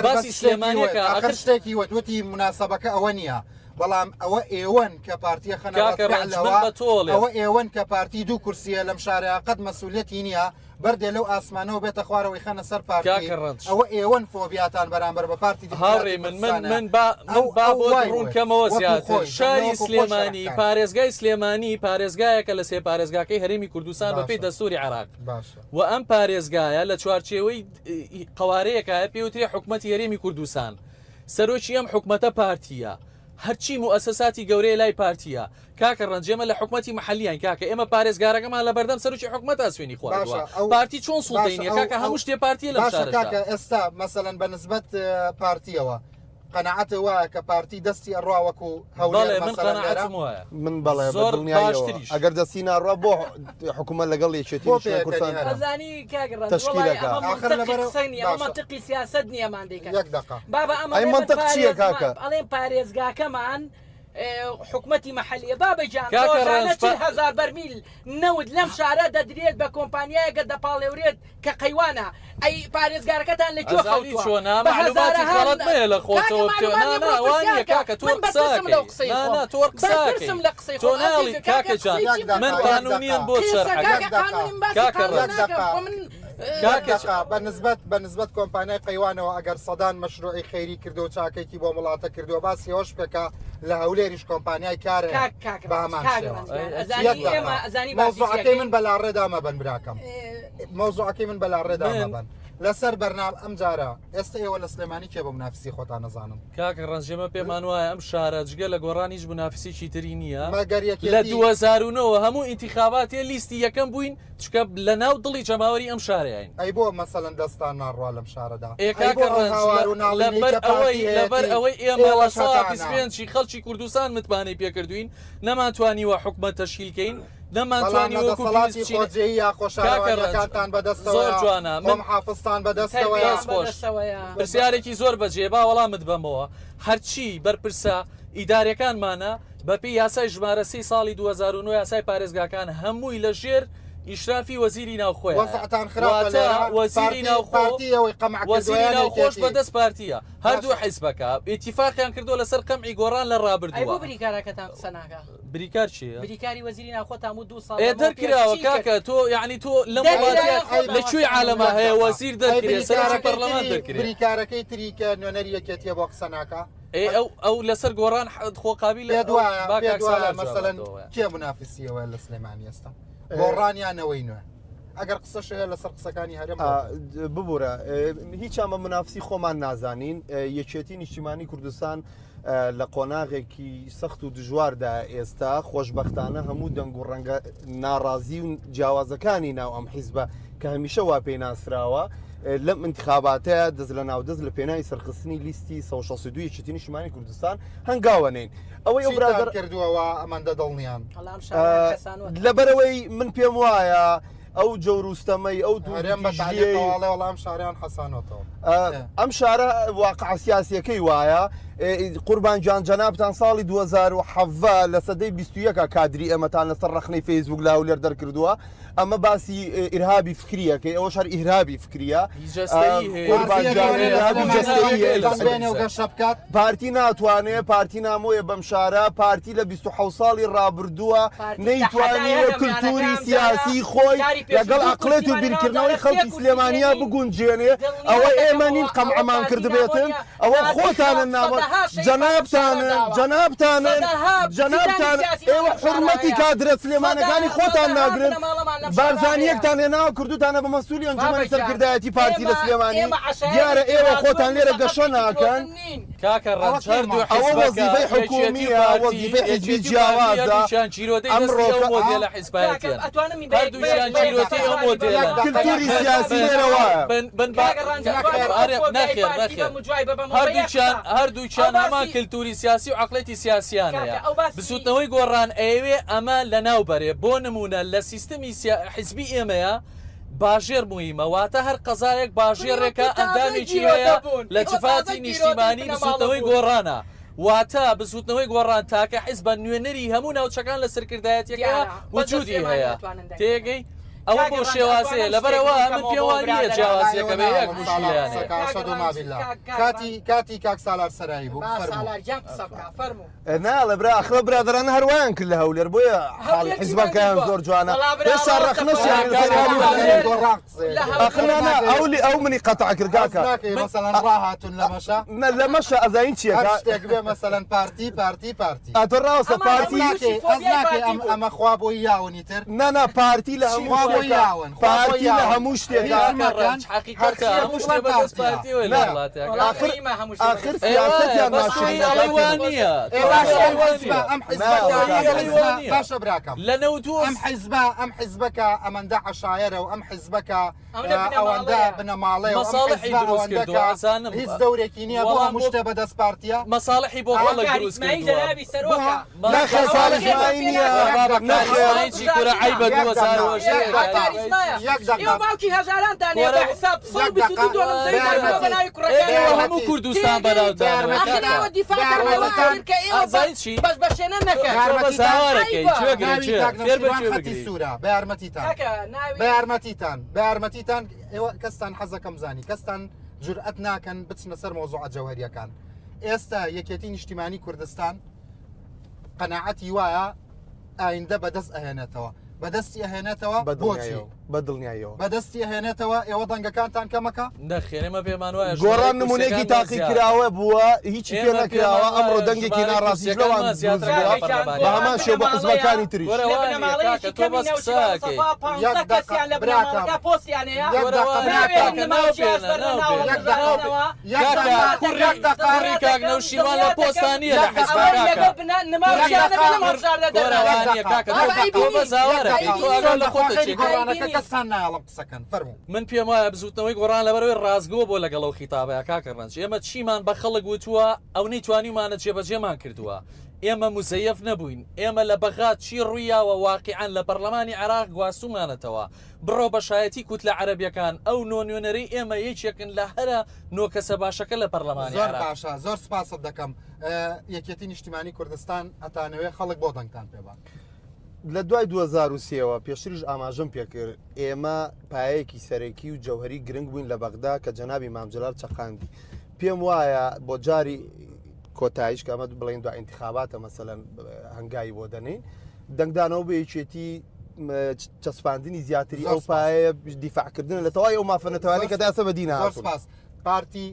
[SPEAKER 6] باسی سلێمانیەکە
[SPEAKER 1] ئاخر شتێکی وت وتی مناسبەکە ئەوە نییە بەڵام ئەوە ئێوەن کە پارتیە خەنە
[SPEAKER 6] کاکە ڕەنج من بە تۆ ئەڵێم
[SPEAKER 1] ئەوە ئێوەن کە پارتی دوو کورسیە لەم شارە قەت مەسئولیەتی نییە بەردێ لەو ئاسمانەوە بێتە خوارەوەی خەنە سەر پارتی
[SPEAKER 6] کاکە ڕەنج.
[SPEAKER 1] ئەوە ئێوەن فۆبیاتان بەرامبەر بە پارتی دیموکراتی
[SPEAKER 6] هاوڕێی من من
[SPEAKER 1] کوردستانە
[SPEAKER 6] من با من
[SPEAKER 1] ئەو
[SPEAKER 6] با
[SPEAKER 1] ئەو
[SPEAKER 6] بۆت
[SPEAKER 1] وای
[SPEAKER 6] ڕوون
[SPEAKER 1] وت
[SPEAKER 6] کەمەوە
[SPEAKER 1] وەکو
[SPEAKER 6] زیاتر
[SPEAKER 1] خۆی
[SPEAKER 6] شاری
[SPEAKER 1] وەکو خۆی
[SPEAKER 6] سلێمانی
[SPEAKER 1] شەرح کات.
[SPEAKER 6] پارێزگای سلێمانی پارێزگایەکە لە سێ پارێزگاکەی هەرێمی کوردستان بەپێی
[SPEAKER 1] باشە
[SPEAKER 6] دەستوری عێراق
[SPEAKER 1] باشە
[SPEAKER 6] و ئەم پارێزگایە لە چوارچێوەی قەوارەیەکایە پێوترێ حکومەتی هەرێمی کوردستان سەرۆکی ئەم حکومەتە پارتییە هەرچی موئەسەساتی گەورەیە لای پارتییە کاکە ڕەنج ئێمە لە حکومەتی محەلیین کاکە ئێمە پارێزگارەکەمان لە بەردەم سەرۆکی حکومەتا سوێنی خواردووە
[SPEAKER 1] باشە ئەو
[SPEAKER 6] پارتی چۆن سوڵتەی
[SPEAKER 1] باشە
[SPEAKER 6] نییە
[SPEAKER 1] ئەو
[SPEAKER 6] کاکە
[SPEAKER 1] ئەو
[SPEAKER 6] هەموو شتێ پارتیە لەم
[SPEAKER 1] باشە
[SPEAKER 6] شارەشا
[SPEAKER 1] کاکە ئێستا مەسەلەن بە نسبەت پارتیەوە قەناعەت وایە کە پارتی دەستی ئەڕوا وەکو هەولێر
[SPEAKER 6] بەڵێ من
[SPEAKER 1] مەسەلەن لێرە
[SPEAKER 6] قەناعەتم وایە
[SPEAKER 5] من بەڵێ بە
[SPEAKER 6] زۆر
[SPEAKER 5] دڵنیاییەوە
[SPEAKER 6] باشتریش
[SPEAKER 5] ئەگەر دەستی ناڕوا بۆ حکوومەت لەگەڵ یەکێتی
[SPEAKER 1] بۆ
[SPEAKER 5] نیشتمانی
[SPEAKER 1] پێکەنی
[SPEAKER 5] کوردستان
[SPEAKER 1] هەرە
[SPEAKER 7] ئەزانی کاک ڕەنج
[SPEAKER 5] تەشکیل
[SPEAKER 7] وەڵای
[SPEAKER 5] ئەکا.
[SPEAKER 7] ئەمە
[SPEAKER 1] ئاخر
[SPEAKER 7] مەنتقی
[SPEAKER 1] لەبەر
[SPEAKER 7] قسە نییە ئەمە
[SPEAKER 1] باشە
[SPEAKER 7] مەنتقی سیاسەت نییە ئەمان دەیکەن
[SPEAKER 1] یەک دەقە
[SPEAKER 7] بابە ئەمە
[SPEAKER 5] ئەی
[SPEAKER 7] ئەڵێ من
[SPEAKER 5] مەنتق چییە
[SPEAKER 7] پارێز
[SPEAKER 5] کاکە
[SPEAKER 7] ئەڵێن پارێزگاکەمان حکومەتی مەحەلیە بابە گیان
[SPEAKER 6] کاکە
[SPEAKER 7] ڕۆژانە
[SPEAKER 6] ڕەنج
[SPEAKER 7] 40 هەزار بەرمیل نەوت لەم شارە دەدرێت بە کۆمپانیایەکە دەپاڵێورێت کە قەیوانە ئەی پارێزگارەکەتان لە کوێ
[SPEAKER 6] ئەزانی
[SPEAKER 7] خەوتووە
[SPEAKER 6] چۆنە
[SPEAKER 7] بە
[SPEAKER 6] معلوماتی
[SPEAKER 7] هەزارەها
[SPEAKER 6] خەڵەت مەیە لە
[SPEAKER 7] کاکە
[SPEAKER 6] خۆتەوە بکە
[SPEAKER 7] معلومات
[SPEAKER 6] نا
[SPEAKER 7] نیە
[SPEAKER 6] نا
[SPEAKER 7] بڕۆ
[SPEAKER 6] وا نییە
[SPEAKER 7] پرسیار کە
[SPEAKER 6] کاکە تۆ
[SPEAKER 7] من
[SPEAKER 6] قسە
[SPEAKER 7] بەرپرسم لەو
[SPEAKER 6] ئەکەی
[SPEAKER 7] قسەی
[SPEAKER 6] نا
[SPEAKER 7] خۆم
[SPEAKER 6] نا تۆ قسە
[SPEAKER 7] بەرپرسم
[SPEAKER 6] ئەکەی
[SPEAKER 7] لە قسەی
[SPEAKER 6] تۆ
[SPEAKER 7] خۆم
[SPEAKER 6] ناڵی
[SPEAKER 7] ئەزیزە کاکە
[SPEAKER 6] کاکە جان
[SPEAKER 7] قسەی
[SPEAKER 1] یەک
[SPEAKER 7] چیم
[SPEAKER 1] دەقە
[SPEAKER 6] من
[SPEAKER 1] یەک
[SPEAKER 7] کردووە
[SPEAKER 6] قانونیەن
[SPEAKER 1] دەقە
[SPEAKER 6] بۆ
[SPEAKER 7] قسە
[SPEAKER 6] شەرح
[SPEAKER 7] کاکە
[SPEAKER 1] یەک
[SPEAKER 6] ئەکەم
[SPEAKER 1] دەقە
[SPEAKER 7] قانونیم باسی
[SPEAKER 6] کاکە
[SPEAKER 7] قانون
[SPEAKER 1] یەک
[SPEAKER 6] ڕەنج
[SPEAKER 7] ناکەم
[SPEAKER 1] دەقە
[SPEAKER 7] خۆ من
[SPEAKER 1] یەک
[SPEAKER 6] کاکە
[SPEAKER 1] دەقە بە نسبەت بە نسبەت کۆمپانیای قەیوانەوە ئەگەر سەدان مەشروعی خەیری کردو و چاکێکی بۆ وڵاتە کردووە باسی ئەوەش بکە کە لە هەولێریش کۆمپانیای کار هەیە
[SPEAKER 7] کاک کاک
[SPEAKER 1] بە
[SPEAKER 7] ڕەنج
[SPEAKER 1] هەمان
[SPEAKER 7] کاک
[SPEAKER 1] شێوە
[SPEAKER 7] ڕەنج گیان
[SPEAKER 6] ئەی
[SPEAKER 7] ئەزانی
[SPEAKER 1] یەک دەقە
[SPEAKER 7] ئێمە ئەزانی باسی چی
[SPEAKER 1] مەوزوعەکەی من
[SPEAKER 7] ئەکەین
[SPEAKER 1] بە لاڕێدا مەبەن براکەم مەوزوعەکەی من بە لاڕێدا
[SPEAKER 6] من
[SPEAKER 1] مەبەن لەسەر بەرنام ئەم جارە ئێستا ئێوە لە سلێمانی کێ بە منافسی خۆتان نەزانن
[SPEAKER 6] کاکە ڕەنج ئێمە پێمان وایە ئەم شارە جگە لە گۆڕان هیچ منافسێکی تری نییە
[SPEAKER 1] مەگەر
[SPEAKER 6] لە
[SPEAKER 1] یەکێتی
[SPEAKER 6] 2009 ەوە هەموو ئینتیخاباتێ لیستی یەکەم بووین چونکە لە ناو دڵی جەماوەری ئەم شارەین.
[SPEAKER 1] ئەی بۆ مەسەلەن دەستان ناڕوا لەم شارەدا؟
[SPEAKER 6] ئێ
[SPEAKER 1] ئەی بۆ
[SPEAKER 6] کاکە
[SPEAKER 1] ئەو
[SPEAKER 6] ڕەنج
[SPEAKER 1] هاوار
[SPEAKER 6] لە
[SPEAKER 1] و ناڵینەی
[SPEAKER 6] لەبەر
[SPEAKER 1] کە
[SPEAKER 6] ئەوەی
[SPEAKER 1] پارتی
[SPEAKER 6] لەبەر
[SPEAKER 1] هەیەتی
[SPEAKER 6] ئەوەی ئێمە لە
[SPEAKER 1] ئێوەش
[SPEAKER 6] ساڵ
[SPEAKER 1] هەتانە؟
[SPEAKER 6] 25 ی خەڵکی کوردستان متمانەی پێکردووین نەمانتوانیوە حکومەت تەشکیل کەین
[SPEAKER 1] بەڵام لە
[SPEAKER 6] نەمانتوانی وەکو پێویست
[SPEAKER 1] دەسەڵاتی
[SPEAKER 6] بچینە
[SPEAKER 1] خۆجێیی یا
[SPEAKER 6] کاکە ڕەنج
[SPEAKER 1] خۆشارەوانیەکانتان
[SPEAKER 6] زۆر
[SPEAKER 1] بەدەستەوەیە
[SPEAKER 6] جوانە
[SPEAKER 1] خۆ
[SPEAKER 6] من
[SPEAKER 1] محافزتان بەدەستەوەیە
[SPEAKER 7] تەربیەیان
[SPEAKER 6] دەست خۆش
[SPEAKER 7] بەدەستەوەیە.
[SPEAKER 6] پرسیارێکی زۆر بەجێیە با وەڵامت بەمەوە هەرچی بەرپرسە ئیداریەکانمانە بەپێی یاسای ژمارە سێی ساڵی 2009 یاسای پارێزگاکان هەمووی لە ژێر ئیشرافی وەزیری ناوخۆیە
[SPEAKER 1] وەزعتان خراپە
[SPEAKER 6] واتە
[SPEAKER 1] لێرە
[SPEAKER 6] وەزیری
[SPEAKER 1] پارتی
[SPEAKER 6] ناوخۆ
[SPEAKER 1] پارتی ئەوەی قەمع کردووە
[SPEAKER 6] وەزیری
[SPEAKER 1] یان
[SPEAKER 6] ناوخۆش
[SPEAKER 1] یەکێتی
[SPEAKER 6] بەدەست پارتیە هەردوو
[SPEAKER 1] باشە
[SPEAKER 6] حیزبەکە ئیتیفاقیان کردووە لەسەر قەمعی گۆڕان لە
[SPEAKER 7] ئەی بۆ
[SPEAKER 6] ڕابردووە.
[SPEAKER 7] بریکارەکەتان قسە ناکا؟
[SPEAKER 6] بریکار کێیە؟
[SPEAKER 7] بریکاری وەزیری ناوخۆتان بوو دوو ساڵ
[SPEAKER 6] ئێ
[SPEAKER 7] لەمەو پێش
[SPEAKER 6] دەرکراوە
[SPEAKER 7] چی کرد؟
[SPEAKER 6] کاکە تۆ یعنی تۆ لەم
[SPEAKER 7] دەرکرا
[SPEAKER 6] وڵاتە
[SPEAKER 7] یان خۆ
[SPEAKER 6] لە کوێی عالەما
[SPEAKER 1] یەک
[SPEAKER 6] هەیە
[SPEAKER 1] دەقە
[SPEAKER 6] وەزیر
[SPEAKER 1] ئەی
[SPEAKER 6] دەرکرێ سەرۆکی
[SPEAKER 1] بریکارەکەی
[SPEAKER 6] پەرلەمان
[SPEAKER 1] تری
[SPEAKER 6] دەرکرێ
[SPEAKER 1] بریکارەکەی تری کە نوێنەری یەکێتیە بۆ قسە ناکا؟
[SPEAKER 6] ئێ ئەو ئەو لەسەر گۆڕان خۆ قابیلە
[SPEAKER 1] پێت
[SPEAKER 6] ئەو
[SPEAKER 1] وایە
[SPEAKER 6] با
[SPEAKER 1] پێت
[SPEAKER 6] کاک
[SPEAKER 1] وایە
[SPEAKER 6] سالار جواب
[SPEAKER 1] مەسەلەن
[SPEAKER 6] بداتەوە.
[SPEAKER 1] کێ منافسی ئەوەیە لە سلێمانی ئێستا گۆڕان یان نەوەی نوێ؟ ئەگەر قسەش هەیە لەسەر قسەکانی هەرێم
[SPEAKER 5] ببورە هیچیان بە منافسی خۆمان نازانین یەکێتی نیشتیمانی کوردستان لە قۆناغێکی سەخت و دژواردا ئێستا خۆشببختانە هەموو دەنگ و ڕەنگە ناڕازی و جیاوازەکانی ناو ئەم حیزبە کە هەمیشە وا پێی ناسراوە لەم انتخاباتەیە دەست لە ناودەست لە پێناوی سەرخستنی لیستی 162 یەکێتی نیشتیمانی کوردستان هەنگاوە نین ئەوەی ئەو برادەر
[SPEAKER 1] کردووە ئەمەندە دڵنیان
[SPEAKER 5] لەبەرەوەی من پێم وایە ئەو جەور و ستەمەی ئەو
[SPEAKER 1] توندوتیژیەی وەڵام شاریان حەسانۆتەوە
[SPEAKER 5] ئەم شارە واقع سیاسیەکەی وایە قوربان گیان جەنابتان ساڵی 2017 لە سەدەی 21 کادری ئێمەتان لەسەر ڕەخنەی فەیسبوک لە هەولێر دەرکردووە ئەمە باسی ئیرهابی فکریەکەی ئەوەش هەر ئیرهابی فکریە پارتی ناتوانێ پارتی نامۆیە بەم شارە پارتی لە 26 ساڵی ڕابردووە نەیتوانیوە کلتوری سیاسی خۆی لەگەڵ عەقڵێت و بیرکردنەوەی خەڵکی سلێمانیا بگونجێنێ ئەوە ئێمە نین قەمعەمان کردبێتن ئەوە خۆتانن نامۆ جەنابتانن جەنابتانن جەنابتان ئێوە حورمەتی کادرە سلێمانەکانی خۆتان ناگرن بارزانیەکتان هێناوە کردوتانە بە مەسولی ئەنجومەنی سەرکردایەتی پارتی لە سلێمانی دیارە ئێوە خۆتان لێرە گەشە ناکەن
[SPEAKER 6] کاکە ڕەنج هەردوو
[SPEAKER 5] ئەوە
[SPEAKER 6] حیزبەکە
[SPEAKER 5] وەزیفەی
[SPEAKER 6] یەکێتی و
[SPEAKER 5] حکومییە
[SPEAKER 6] پارتی
[SPEAKER 5] وەزیفەی حیزبی
[SPEAKER 6] یەکێتی و پارتی
[SPEAKER 5] جیاوازە
[SPEAKER 6] هەردووکیان گیرۆدەی دەستی
[SPEAKER 5] ئەمڕۆ
[SPEAKER 6] ئەو
[SPEAKER 5] کە
[SPEAKER 6] مۆدێلە حیزبایەتیەن هەردووکیان گیرۆتەی ئەو مۆدێلەن
[SPEAKER 5] کلتوری سیاسی لێرە وایە.
[SPEAKER 6] بن بن با ئەرێ نەخێر نەخێر هەردووکیان هەردووکیان هەمان کلتوری سیاسی و عەقڵێتی سیاسیان هەیە بزوتنەوەی گۆڕان ئەیەوێ ئەمە لەناو بەرێ بۆ نمونە لە سیستمی حیزبی ئێمەیە باژێر موهیمە واتە هەر قەزایەک باژێڕێکە ئەندامێکی هەیە لە جڤاتی نیشتیمانی بزوتنەوەی گۆڕانە واتە بزوتنەوەی گۆڕان تاکە حیزبە نوێنەری هەموو ناوچەکان لە سەرکردایەتیەکەیا وجودی هەیە تێگەی ئەوە بۆ شێوازەیە لەبەرئەوە من پێم وا نییە جیاوازیەکە بێ یەک موشکیلەیان هەیە.
[SPEAKER 1] کاتی کاتی کاک سالار سەرایی بوو فەرموو.
[SPEAKER 5] ناڵێ برا ئەخ ئەو برادەرانە هەر وایان کرد لە هەولێر بۆیە حاڵی حیزبەکەیان زۆر جوانە هێشتا ڕەخنەشیان لەسەر هەولێر ئەخ نا نا ئەو لی ئەو منی قەتع کرد کاکە
[SPEAKER 1] مەسەلەن ڕاهاتون لەمەشە
[SPEAKER 5] نە لەمەشە ئەزانی چییە
[SPEAKER 1] هەر شتێک بێ مەسەلەن پارتی پارتی پارتی
[SPEAKER 5] ئەتۆ ڕاستە پارتی
[SPEAKER 1] ئەز ناکەی ئەم ئەمە خوا بۆی یاونی تر
[SPEAKER 5] نا نا پارتی لە هەموو
[SPEAKER 1] خوا بۆی
[SPEAKER 5] شتێکا
[SPEAKER 1] یاون خوا بۆی
[SPEAKER 5] پارتی لە
[SPEAKER 1] یاون
[SPEAKER 5] هەموو شتێکا
[SPEAKER 1] هیچ مەکەن
[SPEAKER 6] حەقیقەتە هەموو شتێ بەدەست پارتیەوەیە لە
[SPEAKER 5] نا
[SPEAKER 6] وڵاتێکا.
[SPEAKER 5] ئاخر ئاخر سیاسەتیان
[SPEAKER 6] بەس تۆی
[SPEAKER 5] ناشرینە
[SPEAKER 6] ئەڵێی
[SPEAKER 5] کاکە
[SPEAKER 6] وا نییە
[SPEAKER 1] ئێ
[SPEAKER 6] تۆ
[SPEAKER 1] باشە
[SPEAKER 6] ئەڵێی
[SPEAKER 1] ئەم
[SPEAKER 6] وا
[SPEAKER 1] حیزبە
[SPEAKER 6] نییە
[SPEAKER 1] ئەم
[SPEAKER 5] نا
[SPEAKER 1] حیزبە کە
[SPEAKER 5] وەڵا
[SPEAKER 1] ئەم
[SPEAKER 6] ئەڵێی وا
[SPEAKER 1] حیزبە
[SPEAKER 6] نییە
[SPEAKER 1] باشە براکەم
[SPEAKER 6] لە نەوتوس
[SPEAKER 1] ئەم حیزبە ئەم حیزبەکە ئەمەندە عەشایەرە و ئەم حیزبەکە ئەوەندە بنەماڵەیە و ئەم
[SPEAKER 6] مەساڵحی
[SPEAKER 1] حیزبە
[SPEAKER 6] دروست
[SPEAKER 1] ئەوەندە
[SPEAKER 6] کردووە
[SPEAKER 1] کە
[SPEAKER 6] ئەزانم
[SPEAKER 1] هیچ دەورێکی نییە بۆ
[SPEAKER 6] وەڵام
[SPEAKER 1] هەموو
[SPEAKER 6] بۆ
[SPEAKER 1] شتێ بەدەست پارتییە
[SPEAKER 6] مەساڵحی بۆ خەڵک دروست کردووە
[SPEAKER 5] نەخێر کاریزمایی نییە
[SPEAKER 6] بابا
[SPEAKER 5] نەخێر
[SPEAKER 6] کاریزمایی چی کورە عەیبە 2018
[SPEAKER 1] یەک دەقە یەک دەقە
[SPEAKER 6] کورە
[SPEAKER 1] ئێوە
[SPEAKER 6] هەموو کوردستان بەناوتانەوە کاکە ئازای چی تۆ بەس هاوارەکەی گوێگرە
[SPEAKER 1] ناوی
[SPEAKER 6] گوێ
[SPEAKER 1] کاک
[SPEAKER 6] فێر بە
[SPEAKER 1] نەوشیروان
[SPEAKER 6] گوێ
[SPEAKER 1] خەتی
[SPEAKER 6] بگری
[SPEAKER 1] سوورە بە یارمەتیتان بە یارمەتیتان بە یارمەتیتان ئێوە کەستان حەزەکەم زانی کەستان جورئەت ناکەن بچنە سەر مەوزوعە جەوهەریەکان ئێستا یەکێتی نیشتیمانی کوردستان قەناعەتی وایە ئایندە بەدەست ئەهێنێتەوە بەدەستی ئەهێنێتەوە بۆچی
[SPEAKER 5] بە دڵنیاییەوە
[SPEAKER 1] بەدەستی ئەهێنێتەوە ئێوە دەنگەکانتان کەمەکە
[SPEAKER 6] نەخێر ئێمە پێمان وایە
[SPEAKER 5] گۆڕان
[SPEAKER 6] ژمارەی
[SPEAKER 5] نمونەیەکی
[SPEAKER 6] کورسیەکانمان
[SPEAKER 5] تاقی
[SPEAKER 6] زیاترە
[SPEAKER 5] کراوە بووە هیچی پێ
[SPEAKER 6] ئێمە
[SPEAKER 5] نەکراوە
[SPEAKER 6] پێمان
[SPEAKER 5] ئەمڕۆ
[SPEAKER 6] وایە
[SPEAKER 5] دەنگێکی
[SPEAKER 6] ژمارەی
[SPEAKER 5] ناڕازیش لەوان
[SPEAKER 6] کورسیەکانمان
[SPEAKER 5] دروست
[SPEAKER 6] زیاترە
[SPEAKER 5] بووە
[SPEAKER 6] لە پەرلەمانی
[SPEAKER 5] بە هەمان
[SPEAKER 6] عێراق
[SPEAKER 5] شێوە بۆ حزبەکانی تریش
[SPEAKER 6] وەرە وا نییە کاکە تۆ بەس قسە ئەکەی
[SPEAKER 1] یەک دەقە براکەم یەک
[SPEAKER 6] وەرە
[SPEAKER 1] دەقە
[SPEAKER 6] وا نییە
[SPEAKER 1] براکەم
[SPEAKER 6] کاکە ناو بێنە ناو بێنە
[SPEAKER 1] یەک دەقە
[SPEAKER 6] ناو بێنە
[SPEAKER 1] یەک
[SPEAKER 6] کاکە
[SPEAKER 1] دەقە
[SPEAKER 6] کوڕی
[SPEAKER 1] یەک دەقە
[SPEAKER 6] کوڕی کاک نەوشیروان لە پۆستا نییە لە
[SPEAKER 1] یەک
[SPEAKER 6] حیزبە
[SPEAKER 1] دەقە
[SPEAKER 6] کاکە
[SPEAKER 1] یەک دەقە
[SPEAKER 6] کۆرە وا نییە کاکە تۆ تۆ بەس هاوارەکەی تۆ ئاگات لە خۆتە
[SPEAKER 1] خێری
[SPEAKER 6] چێکەی
[SPEAKER 1] گۆڕانەکە کەستان نایەڵم قسەکەن فەرموو
[SPEAKER 6] من پێم وایە بزوتنەوەی گۆڕان لەبەرئەوەی ڕاستگۆ بۆ لەگەڵ ئەو خیتابەیا کاکە ڕەنج ئێمە چیمان بە خەڵک وتووە ئەونەی توانیومانە جێبەجێمان کردووە ئێمە موزەیەف نەبووین ئێمە لە بەغا چی ڕوویاوە واقیعەن لە پەرلەمانی عێراق گواستومانەتەوە بڕۆ بە شایەتی کوتلە عەرەبیەکان ئەو نۆ نوێنەرەی ئێمە یەکێکن لە هەرە نۆ کەسە باشەکە لە پەرلەمانی
[SPEAKER 1] زۆر
[SPEAKER 6] عێراق.
[SPEAKER 1] باشە زۆر سپاست دەکەم یەکێتی نیشتیمانی کوردستان ئەتانەوێ خەڵک بۆ دەنگتان پێ با؟
[SPEAKER 5] لە دوای 2023 ەوە پێشتریش ئاماژەم پێکرد ئێمە پایەیەکی سەرەکی و جەوهەری گرنگ بووین لە بەغدا کە جەنابی مام جەلال چەقاندی پێم وایە بۆ جاری کۆتاییش کە ئەمە بڵێن دو ئینتخاباتە مەسەلەن هەنگاوی بۆ دەنین دەنگدانەوە بە یەکێتی چەسپاندنی زیاتری ئەو پایە دیفاعکردن لە تەواوی ئەو مافە نەتەوانەی کە داسە بەدی نەهاتوون.
[SPEAKER 1] سپاس پارتی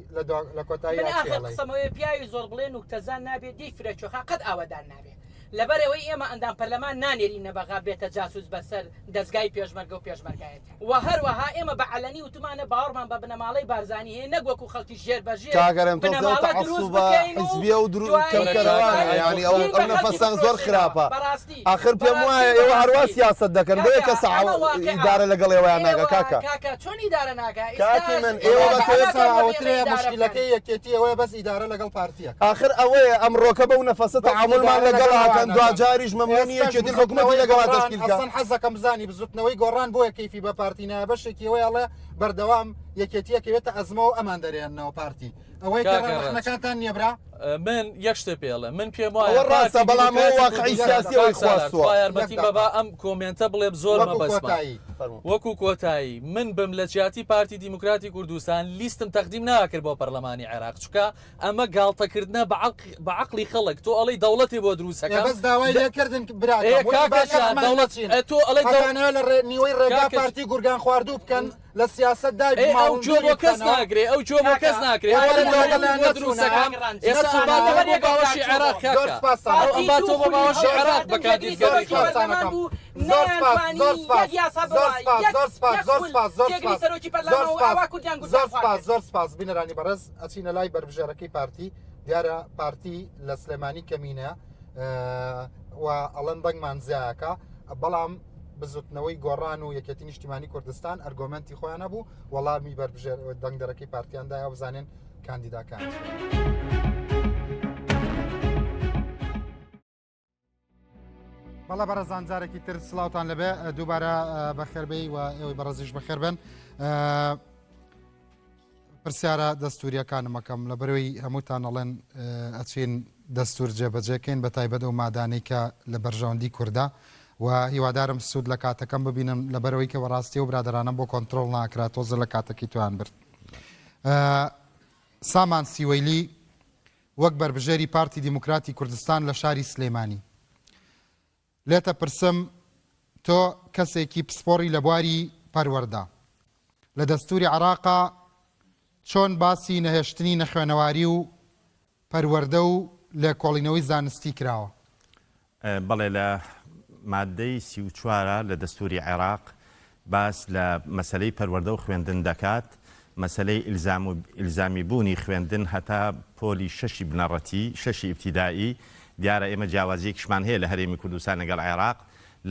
[SPEAKER 1] لە کۆتایی
[SPEAKER 7] من ئاخر قسەمەوەیە پیاوی زۆر بڵێن و تەزان نابێت دی فرە چۆخا قەت ئاوەدان نابێت. لەبەرئەوەی ئێمە ئەندام پەرلەمان نانێرینە بەغا بێتە جاسوس بەسەر دەزگای پێشمەرگە و پێشمەرگایەتی وە هەروەها ئێمە بە عەلەنی وتمانە باوەڕمان بە بنەماڵەی بارزانی هەیە نەک وەکو خەڵکی ژێر بە ژێر
[SPEAKER 5] کاک هەرێم تۆزێ ئەو
[SPEAKER 7] بنەماڵە دروست
[SPEAKER 5] تەعەسوبە
[SPEAKER 7] بکەین و
[SPEAKER 5] حیزبیە و درو
[SPEAKER 7] دوایی
[SPEAKER 5] کەمکەرەوانە
[SPEAKER 7] دوایی
[SPEAKER 5] یانی ئەو
[SPEAKER 7] بین
[SPEAKER 5] ئەو
[SPEAKER 7] بە خەڵکی
[SPEAKER 5] نەفەسە زۆر
[SPEAKER 7] بفرۆشینەوە
[SPEAKER 5] خراپە
[SPEAKER 7] بەڕاستی
[SPEAKER 5] ئاخر پێم
[SPEAKER 7] بەڕاستی
[SPEAKER 5] وایە ئێوە هەروا
[SPEAKER 7] بەڕاستی
[SPEAKER 5] سیاسەت دەکەن بۆیە
[SPEAKER 7] کاکە
[SPEAKER 5] کەس
[SPEAKER 7] ئەمە واقعە
[SPEAKER 5] ئیدارە لەگەڵ ئێوەیان ناکا
[SPEAKER 7] ئێوە
[SPEAKER 5] کاکە
[SPEAKER 7] کاکە چۆن ئیدارە ناکا
[SPEAKER 5] کاکی
[SPEAKER 7] ئیستاش
[SPEAKER 5] من ئێوە
[SPEAKER 7] ئێوە
[SPEAKER 5] بە
[SPEAKER 7] بە
[SPEAKER 5] تۆ
[SPEAKER 7] ئەمە
[SPEAKER 1] ئێستا
[SPEAKER 7] بەرنامەی
[SPEAKER 1] ئەوترێ
[SPEAKER 7] ئیدارە بکەن
[SPEAKER 1] مشکلەکەی یەکێتی ئەوەیە بەس ئیدارە لەگەڵ پارتیەکە.
[SPEAKER 5] ئاخر ئەوەیە ئەمڕۆکە بەو نەفەسە
[SPEAKER 1] بەس
[SPEAKER 5] تەعامولمان
[SPEAKER 1] ئیدارە
[SPEAKER 5] لەگەڵ
[SPEAKER 1] لەگەڵ
[SPEAKER 5] ئەکەن
[SPEAKER 1] ئەوان ئەکەن.
[SPEAKER 5] دواجاریش مەمنونی
[SPEAKER 1] ئێستاش
[SPEAKER 5] یەکێتین حکومەتی
[SPEAKER 1] بزوتنەوەی
[SPEAKER 5] لەگەڵا
[SPEAKER 1] گۆڕان
[SPEAKER 5] تەشکیل کە.
[SPEAKER 1] ئەسڵەن حەزەکەم بزانی بزوتنەوەی گۆڕان بۆیە کەیفی بە پارتی نایە بەشێکی ئەوەیە ئەڵێ بەردەوام یەکێتی ئەکەوێتە ئەزمەوە ئەمان دەرێننەوە پارتی ئەوەی کە
[SPEAKER 6] کاکە ڕەنج
[SPEAKER 1] ڕەخنەکانتان نییە برا؟
[SPEAKER 6] من یەک شتێ پێ ئەڵێم من پێم وایە
[SPEAKER 5] ئەوە ڕاستە
[SPEAKER 6] پارتی
[SPEAKER 5] بەڵام ئەوە
[SPEAKER 6] دیموکراتی
[SPEAKER 5] واقعی
[SPEAKER 6] کوردستان
[SPEAKER 5] سیاسی ئەوەی
[SPEAKER 6] کاک سالار
[SPEAKER 5] خواستووە.
[SPEAKER 6] تخوا
[SPEAKER 1] یەک
[SPEAKER 6] یارمەتیم بە
[SPEAKER 1] دەقە.
[SPEAKER 6] با ئەم کۆمێنتە بڵێم زۆر
[SPEAKER 1] وەکو
[SPEAKER 6] مەبەستمە
[SPEAKER 1] کۆتایی.
[SPEAKER 5] فەرموو.
[SPEAKER 6] وەکو کۆتایی من بم لە جیاتی پارتی دیموکراتی کوردستان لیستم تەقدیم ناکرد بۆ پەرلەمانی عێراق چونکە ئەمە گاڵتەکردنە بە عەق بە عەقڵی خەڵک تۆ ئەڵێی دەوڵەتێ بۆ دروست
[SPEAKER 1] ئێ
[SPEAKER 6] ئەکەم
[SPEAKER 1] بەس داوای
[SPEAKER 6] د
[SPEAKER 1] لێ کردن
[SPEAKER 6] ئێ
[SPEAKER 1] براکەم وتی
[SPEAKER 6] کاکە
[SPEAKER 1] با
[SPEAKER 6] جان
[SPEAKER 1] کەسمان
[SPEAKER 6] دەوڵەت
[SPEAKER 1] نەچین
[SPEAKER 6] ئێ تۆ ئەڵێی دەو
[SPEAKER 1] ئەتانەوێ لە ڕێ نیوەی ڕێگا
[SPEAKER 6] کاکە
[SPEAKER 1] پارتی گورگان خواردوو بکەن لە سیاسەت دای
[SPEAKER 6] ئێ ئەو
[SPEAKER 1] بماڵن
[SPEAKER 6] گوێ
[SPEAKER 1] دووری
[SPEAKER 6] بۆ کەس
[SPEAKER 1] بکەنەوە
[SPEAKER 6] ناگرێ ئەو گوێ بۆ
[SPEAKER 7] کاکە
[SPEAKER 6] کەس ناگرێ ئەو
[SPEAKER 1] ئێوە
[SPEAKER 6] ئەڵێ
[SPEAKER 1] لە
[SPEAKER 6] دەوڵەتم
[SPEAKER 1] لەگەڵیان
[SPEAKER 6] بۆ
[SPEAKER 1] نەچوونە
[SPEAKER 6] دروست ئەکەم ئێستا
[SPEAKER 1] نەچوونە
[SPEAKER 6] ئەمباتەوە بۆ باوەشی عێراق
[SPEAKER 1] زۆر
[SPEAKER 6] کاکە
[SPEAKER 1] سپاستان
[SPEAKER 6] ئەو
[SPEAKER 1] ئەکەم
[SPEAKER 7] پارتی
[SPEAKER 6] ئەمباتەوە
[SPEAKER 7] دوو
[SPEAKER 6] بۆ
[SPEAKER 7] خولی
[SPEAKER 6] باوەشی عێراق
[SPEAKER 7] هەڵبژاردن
[SPEAKER 6] بە
[SPEAKER 7] جێگری
[SPEAKER 6] کاندید
[SPEAKER 1] زۆر
[SPEAKER 7] سەرۆکی
[SPEAKER 6] کردنی
[SPEAKER 1] سپاستان
[SPEAKER 7] پەرلەمان
[SPEAKER 1] ئەکەم
[SPEAKER 7] بوو
[SPEAKER 1] زۆر سپاس
[SPEAKER 7] نەیانتوانی
[SPEAKER 1] زۆر سپاس
[SPEAKER 7] یەک یاسا
[SPEAKER 1] زۆر
[SPEAKER 7] بەوە
[SPEAKER 1] سپاس
[SPEAKER 7] یەک
[SPEAKER 1] زۆر سپاس
[SPEAKER 7] یەک
[SPEAKER 1] زۆر
[SPEAKER 7] خول
[SPEAKER 1] سپاس زۆر
[SPEAKER 7] جێگری
[SPEAKER 1] سپاس
[SPEAKER 7] سەرۆکی
[SPEAKER 1] زۆر
[SPEAKER 7] پەرلەمان و
[SPEAKER 1] سپاس
[SPEAKER 7] ئاوا کوردیان
[SPEAKER 1] زۆر
[SPEAKER 7] گورگان خوارد
[SPEAKER 1] سپاس
[SPEAKER 7] کرد.
[SPEAKER 1] زۆر سپاس بینەرانی بەڕێز ئەچینە لای بەربژێرەکەی پارتی دیارە پارتی لە سلێمانی کەمینە و ئەڵەن دەنگمان زیاکە بەڵام بزوتنەوەی گۆڕان و یەکێتی نیشتیمانی کوردستان ئەرگۆمنتی خۆیان هەبوو وەڵامی بەربژێر دەنگدەرەکەی پارتیاندایە بزانێن کاندیداکان. بەڵێ بەڕێزان جارێکی تر سڵاوتان لەبێ دووبارە بەخێربێی و ئێوەی بەڕێزیش بەخێربن پرسیارە دەستوریەکانمەکەم لە بەرەوەی هەمووتان ئەڵێن ئەچین دەستور جێبەجێکەین بە تایبەت ئەو مادانەی کە لە بەرژەوەندی کوردە و هیوادارم سوود لە کاتەکەم ببینم لە بەرەوەی کە بەڕاستی و برادرانم بۆ کۆنتترۆل ناکرا تۆزە لە کاتەکەی توان برد سامان سیوەیلی وەک بەربژێری پارتی دیموکراتی کوردستان لە شاری سلێمانی لێتە پرسم تۆ کەسێکی پسپۆڕی لە بواری پەروەردە لە دەستوری عێراقا چۆن باسی نەهێشتنی نەخوێنەواری و پەروەردە و لێکۆڵینەوەی زانستی کراوە؟
[SPEAKER 4] بەڵێ لە ماددەی 34 لە دەستوری عێراق باس لە مەسەلەی پەروەردە و خوێندن دەکات، مەسەلەی ئیلزام و ئیلزامی بوونی خوێندن هەتا پۆلی شەشی بنەڕەتی، شەشی ئیبتیدائی، دیارە ئێمە جیاوازییەکیشمان هەیە لە هەرێمی کوردستان لەگەڵ عێراق،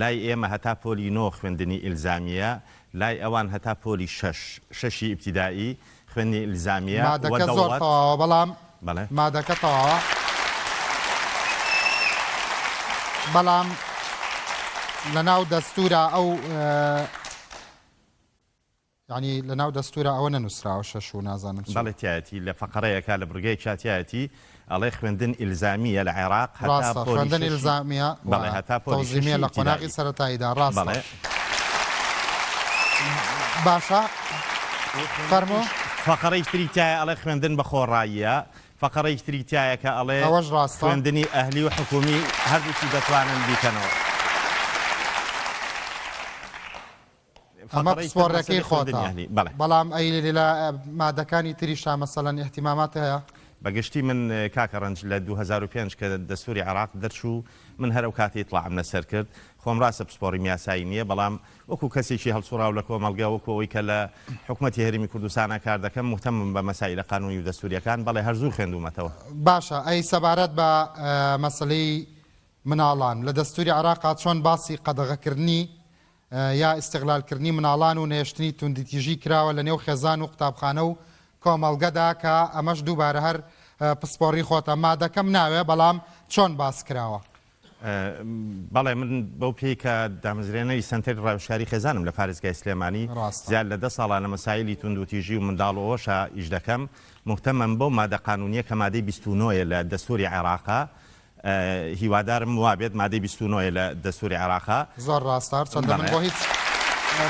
[SPEAKER 4] لای ئێمە هەتا پۆلی نۆ خوێندنی ئیلزامییە، لای ئەوان هەتا پۆلی شەش، شەشی ئیبتیدائی، خوێندنی ئیلزامییە و
[SPEAKER 1] مادەکە زۆر
[SPEAKER 4] دەوڵەت.
[SPEAKER 1] تەواوە بەڵام
[SPEAKER 4] بەڵێ.
[SPEAKER 1] مادەکە تەواوە بەڵام لەناو دەستورا ئەو یعنی لەناو دەستورا ئەوە نەنووسراوە شەش و نازانم چی.
[SPEAKER 4] بەڵێ تیایەتی لە فەقەرەیەکا لە بڕگەیەکیا تیایەتی ئەڵێ خوێندن ئیلزامییە لە عێراق هەتا
[SPEAKER 1] ڕاستە
[SPEAKER 4] پۆلی
[SPEAKER 1] خوێندن
[SPEAKER 4] شەشی
[SPEAKER 1] ئیلزامیە و
[SPEAKER 4] بەڵێ هەتا پۆلی
[SPEAKER 1] تەوزیمیە
[SPEAKER 4] شەشی
[SPEAKER 1] لە قۆناغی
[SPEAKER 4] ئیبتیدائی
[SPEAKER 1] سەرەتاییدا ڕاستە
[SPEAKER 4] بەڵێ.
[SPEAKER 1] باشە فەرموو.
[SPEAKER 4] فەقەرەی تری تایە ئەڵێ خوێندن بە خۆڕاییە فەقەرەی تری تایە کە ئەڵێ
[SPEAKER 1] ئەوەش ڕاستە.
[SPEAKER 4] خوێندنی ئەهلی و حکومی هەردووکی دەتوانن بیکەنەوە.
[SPEAKER 1] ئەمە
[SPEAKER 4] فەقەرەی تر
[SPEAKER 1] پسپۆڕیەکەی
[SPEAKER 4] مەسەلەی خوێندنی
[SPEAKER 1] خۆتە
[SPEAKER 4] ئەهلی بەڵێ.
[SPEAKER 1] بەڵام ئەی لە مادەکانی تریشا مەسەلەن ئیهتیمامات هەیە؟
[SPEAKER 4] بە گشتی من کاکە ڕەنج لە 2005 کە دەستوری عێراق دەرچوو من هەر ئەو کاتە ئیتڵاعم لەسەر کرد خۆم ڕاستە پسپۆڕیم یاسایی نییە بەڵام وەکو کەسێکی هەڵسوڕاو لە کۆمەڵگە وەکو ئەوەی کە لە حکومەتی هەرێمی کوردستانا کار دەکەم موهتەمم بە مەسائیلە قانونی و دەستوریەکان بەڵێ هەر زوو خوێندوومەتەوە.
[SPEAKER 1] باشە ئەی سەبارەت بە مەسەلەی مناڵان لە دەستوری عێراقا چۆن باسی قەدەغەکردنی یا ئیستغلالکردنی مناڵان و نەهێشتنی توندوتیژی کراوە لە نێو خێزان و قوتابخانە و کۆمەڵگەدا کە ئەمەش دووبارە هەر پسپۆڕی خۆتە مادەکەم ناوێ بەڵام چۆن باس کراوە؟
[SPEAKER 4] بەڵێ من بەو پێی کە دامەزرێنەری سەنتەری ڕاوێژکاری خێزانم لە پارێزگای سلێمانی
[SPEAKER 1] ڕاستە.
[SPEAKER 4] زیاد لە دە ساڵە لە مەسایلی توندوتیژی و منداڵ و ئەوەشا ئیش دەکەم موهتەمم بەو مادە قانونیە کە مادەی 29 یە لە دەستوری عێراقا هیوادارم وابێت مادەی 29 یە لە دەستوری عێراقا.
[SPEAKER 1] زۆر ڕاستە هەرچەندە من
[SPEAKER 4] بەڵێ.
[SPEAKER 1] بۆ هیچ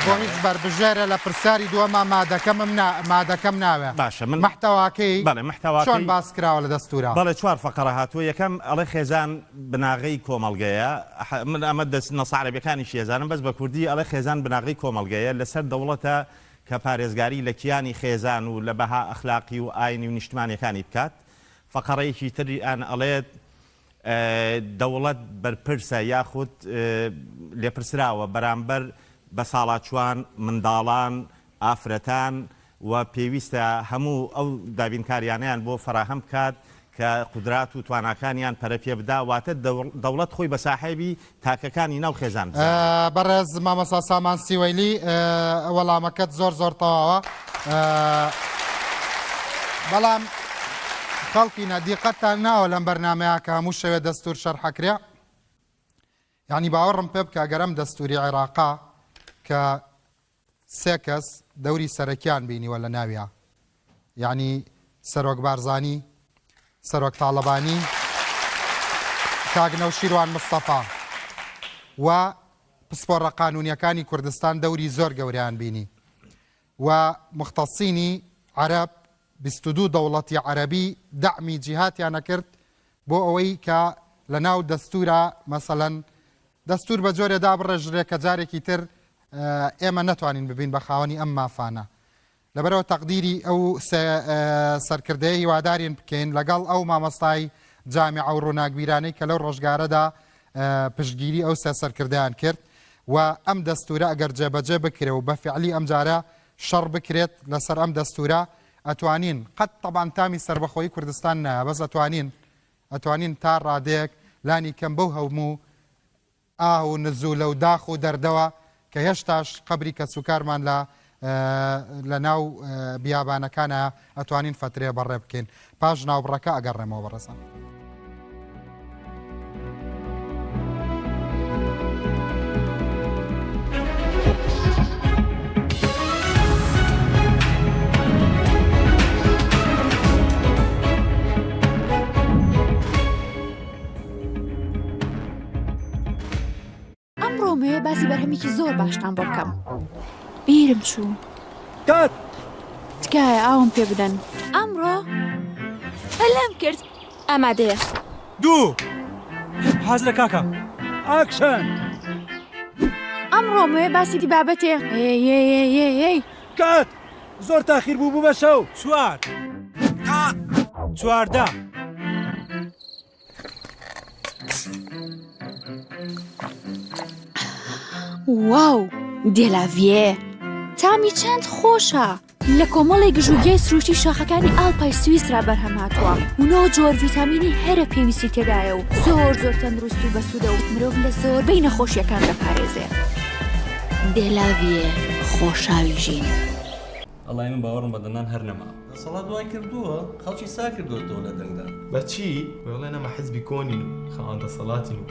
[SPEAKER 1] بۆ هیچ بەربژێرە لە پرسیاری دووەما مادەکەمم نا مادەکەم ناوێ
[SPEAKER 4] باشە من
[SPEAKER 1] مەحتەواکەی
[SPEAKER 4] بەڵێ مەحتەواکەی
[SPEAKER 1] چۆن باس کراوە لە دەستورا؟
[SPEAKER 4] بەڵێ چوار فەقەرە هاتووە یەکەم ئەڵێ خێزان بناغەی کۆمەڵگەیە من ئەمە دەست نەسە عەرەبیەکانیشی ئەزانم بەس بە کوردی ئەڵێ خێزان بناغەی کۆمەڵگەیە لەسەر دەوڵەتە کە پارێزگاری لە کیانی خێزان و لە بەها ئەخلاقی و ئاینی و نیشتمانیەکانی بکات فەقەرەیەکی تریان ئەڵێت.
[SPEAKER 2] دەوڵەت بەرپرسە یاخود لێپرسراوە بەرامبەر بەساڵاچوان، منداڵان، ئافرەتان و پێویستە هەموو ئەو دابینکاریانەیان بۆ فەراهەم بکات کە قودرات و تواناکانیان پەرە پێ بدا، واتە دەوڵەت خۆی بە ساحێبی تاکەکانی ناو خێزان بزانێت.
[SPEAKER 1] بەڕێز مامۆستا سامان سیوەیلی وەڵامەکەت زۆر زۆر تەواوە بەڵام خەڵکینە دیقەتتان ناوە لەم بەرنامەیە کە هەموو شەوێ دەستور شەرحەکرێ یعنی باوەڕم پێ بکە گەر ئەم دەستوری عێراقا کە سێ کەس دەوری سەرەکیان بینیوە لە ناویا یانی سەرۆک بارزانی، سەرۆک تاڵەبانی، کاک نەوشیروان مستەفا و پسپۆڕە قانونیەکانی کوردستان دەوری زۆر گەورەیان بینی و مختصینی عەرەب 22 دەوڵەتی عەرەبی دەعمی جیهاتیان ئەکرد بۆ ئەوەی کە لە ناو دەستورا مەسەلەن دەستور بە جۆرێ دابڕێژرێ کە جارێکی تر ئێمە نەتوانین ببین بە خاوەنی ئەم مافانە. لەبەرئەوە تەقدیری ئەو سێ سەرکردەیە هیوادارین بکەین لەگەڵ ئەو مامۆستای جامیعە و ڕووناکبیرانەی کە لەو ڕۆژگارەدا پشتگیری ئەو سێ سەرکردەیان کرد و ئەم دەستورە ئەگەر جێبەجێ بکرێ و بە فعلی ئەمجارە شەڕ بکرێت لەسەر ئەم دەستورە ئەتوانین قەت تەبان تامی سەربەخۆیی کوردستان نایە بەس ئەتوانین ئەتوانین تا ڕادەیەک لانی کەم بەو هەموو ئاه و نزولە و داخ و دەردەوە کە هێشتاش قەبری کەسوکارمان لە لە ناو بیابانەکانە ئەتوانین فەترێ بەڕێ بکەین پاش ناوبڕەکە ئەگەڕێمەوە بەڕێزان.
[SPEAKER 8] ئەمڕۆ مەوێ باسی بەرهەمێکی زۆر باشتان بۆ بکەم. بیرم چوو.
[SPEAKER 9] کات!
[SPEAKER 8] تکایە ئاوم پێ بدەن. ئەمڕۆ پەلەم کرد. ئامادەیە.
[SPEAKER 9] دوو! حازرە کاکە. ئاکشن!
[SPEAKER 8] ئەمڕۆ مەوێ باسی بابەتێ. ئێی ئێی ئێی ئێی ئێی.
[SPEAKER 9] کات! زۆر تاخیر بوو بوو بە شەو. چوار! کات! 14!
[SPEAKER 8] واو دێلاڤیێ تامی چەند خۆشە لە کۆمەڵێک گژوگیای سروشتی شاخەکانی ئاڵپای سویسرا بەرهەم هاتووە و نۆ جۆر ڤیتامینی هەرە پێویستی تێدایە و زۆر زۆر تەندروست و بەسوودە و مرۆڤ لە زۆربەی نەخۆشیەکان دەپارێزێ. دێلاڤیێ خۆشاوی ژین.
[SPEAKER 10] وەڵای من باوەڕم بە دەنگدان هەر نەماوە.
[SPEAKER 11] دەسەڵات وای کردووە خەڵکی سا کردۆتەوە لە دەنگدان.
[SPEAKER 12] بە چی؟ بڵێن ئەمە حزبی کۆنین و خاوەن دەسەڵاتین و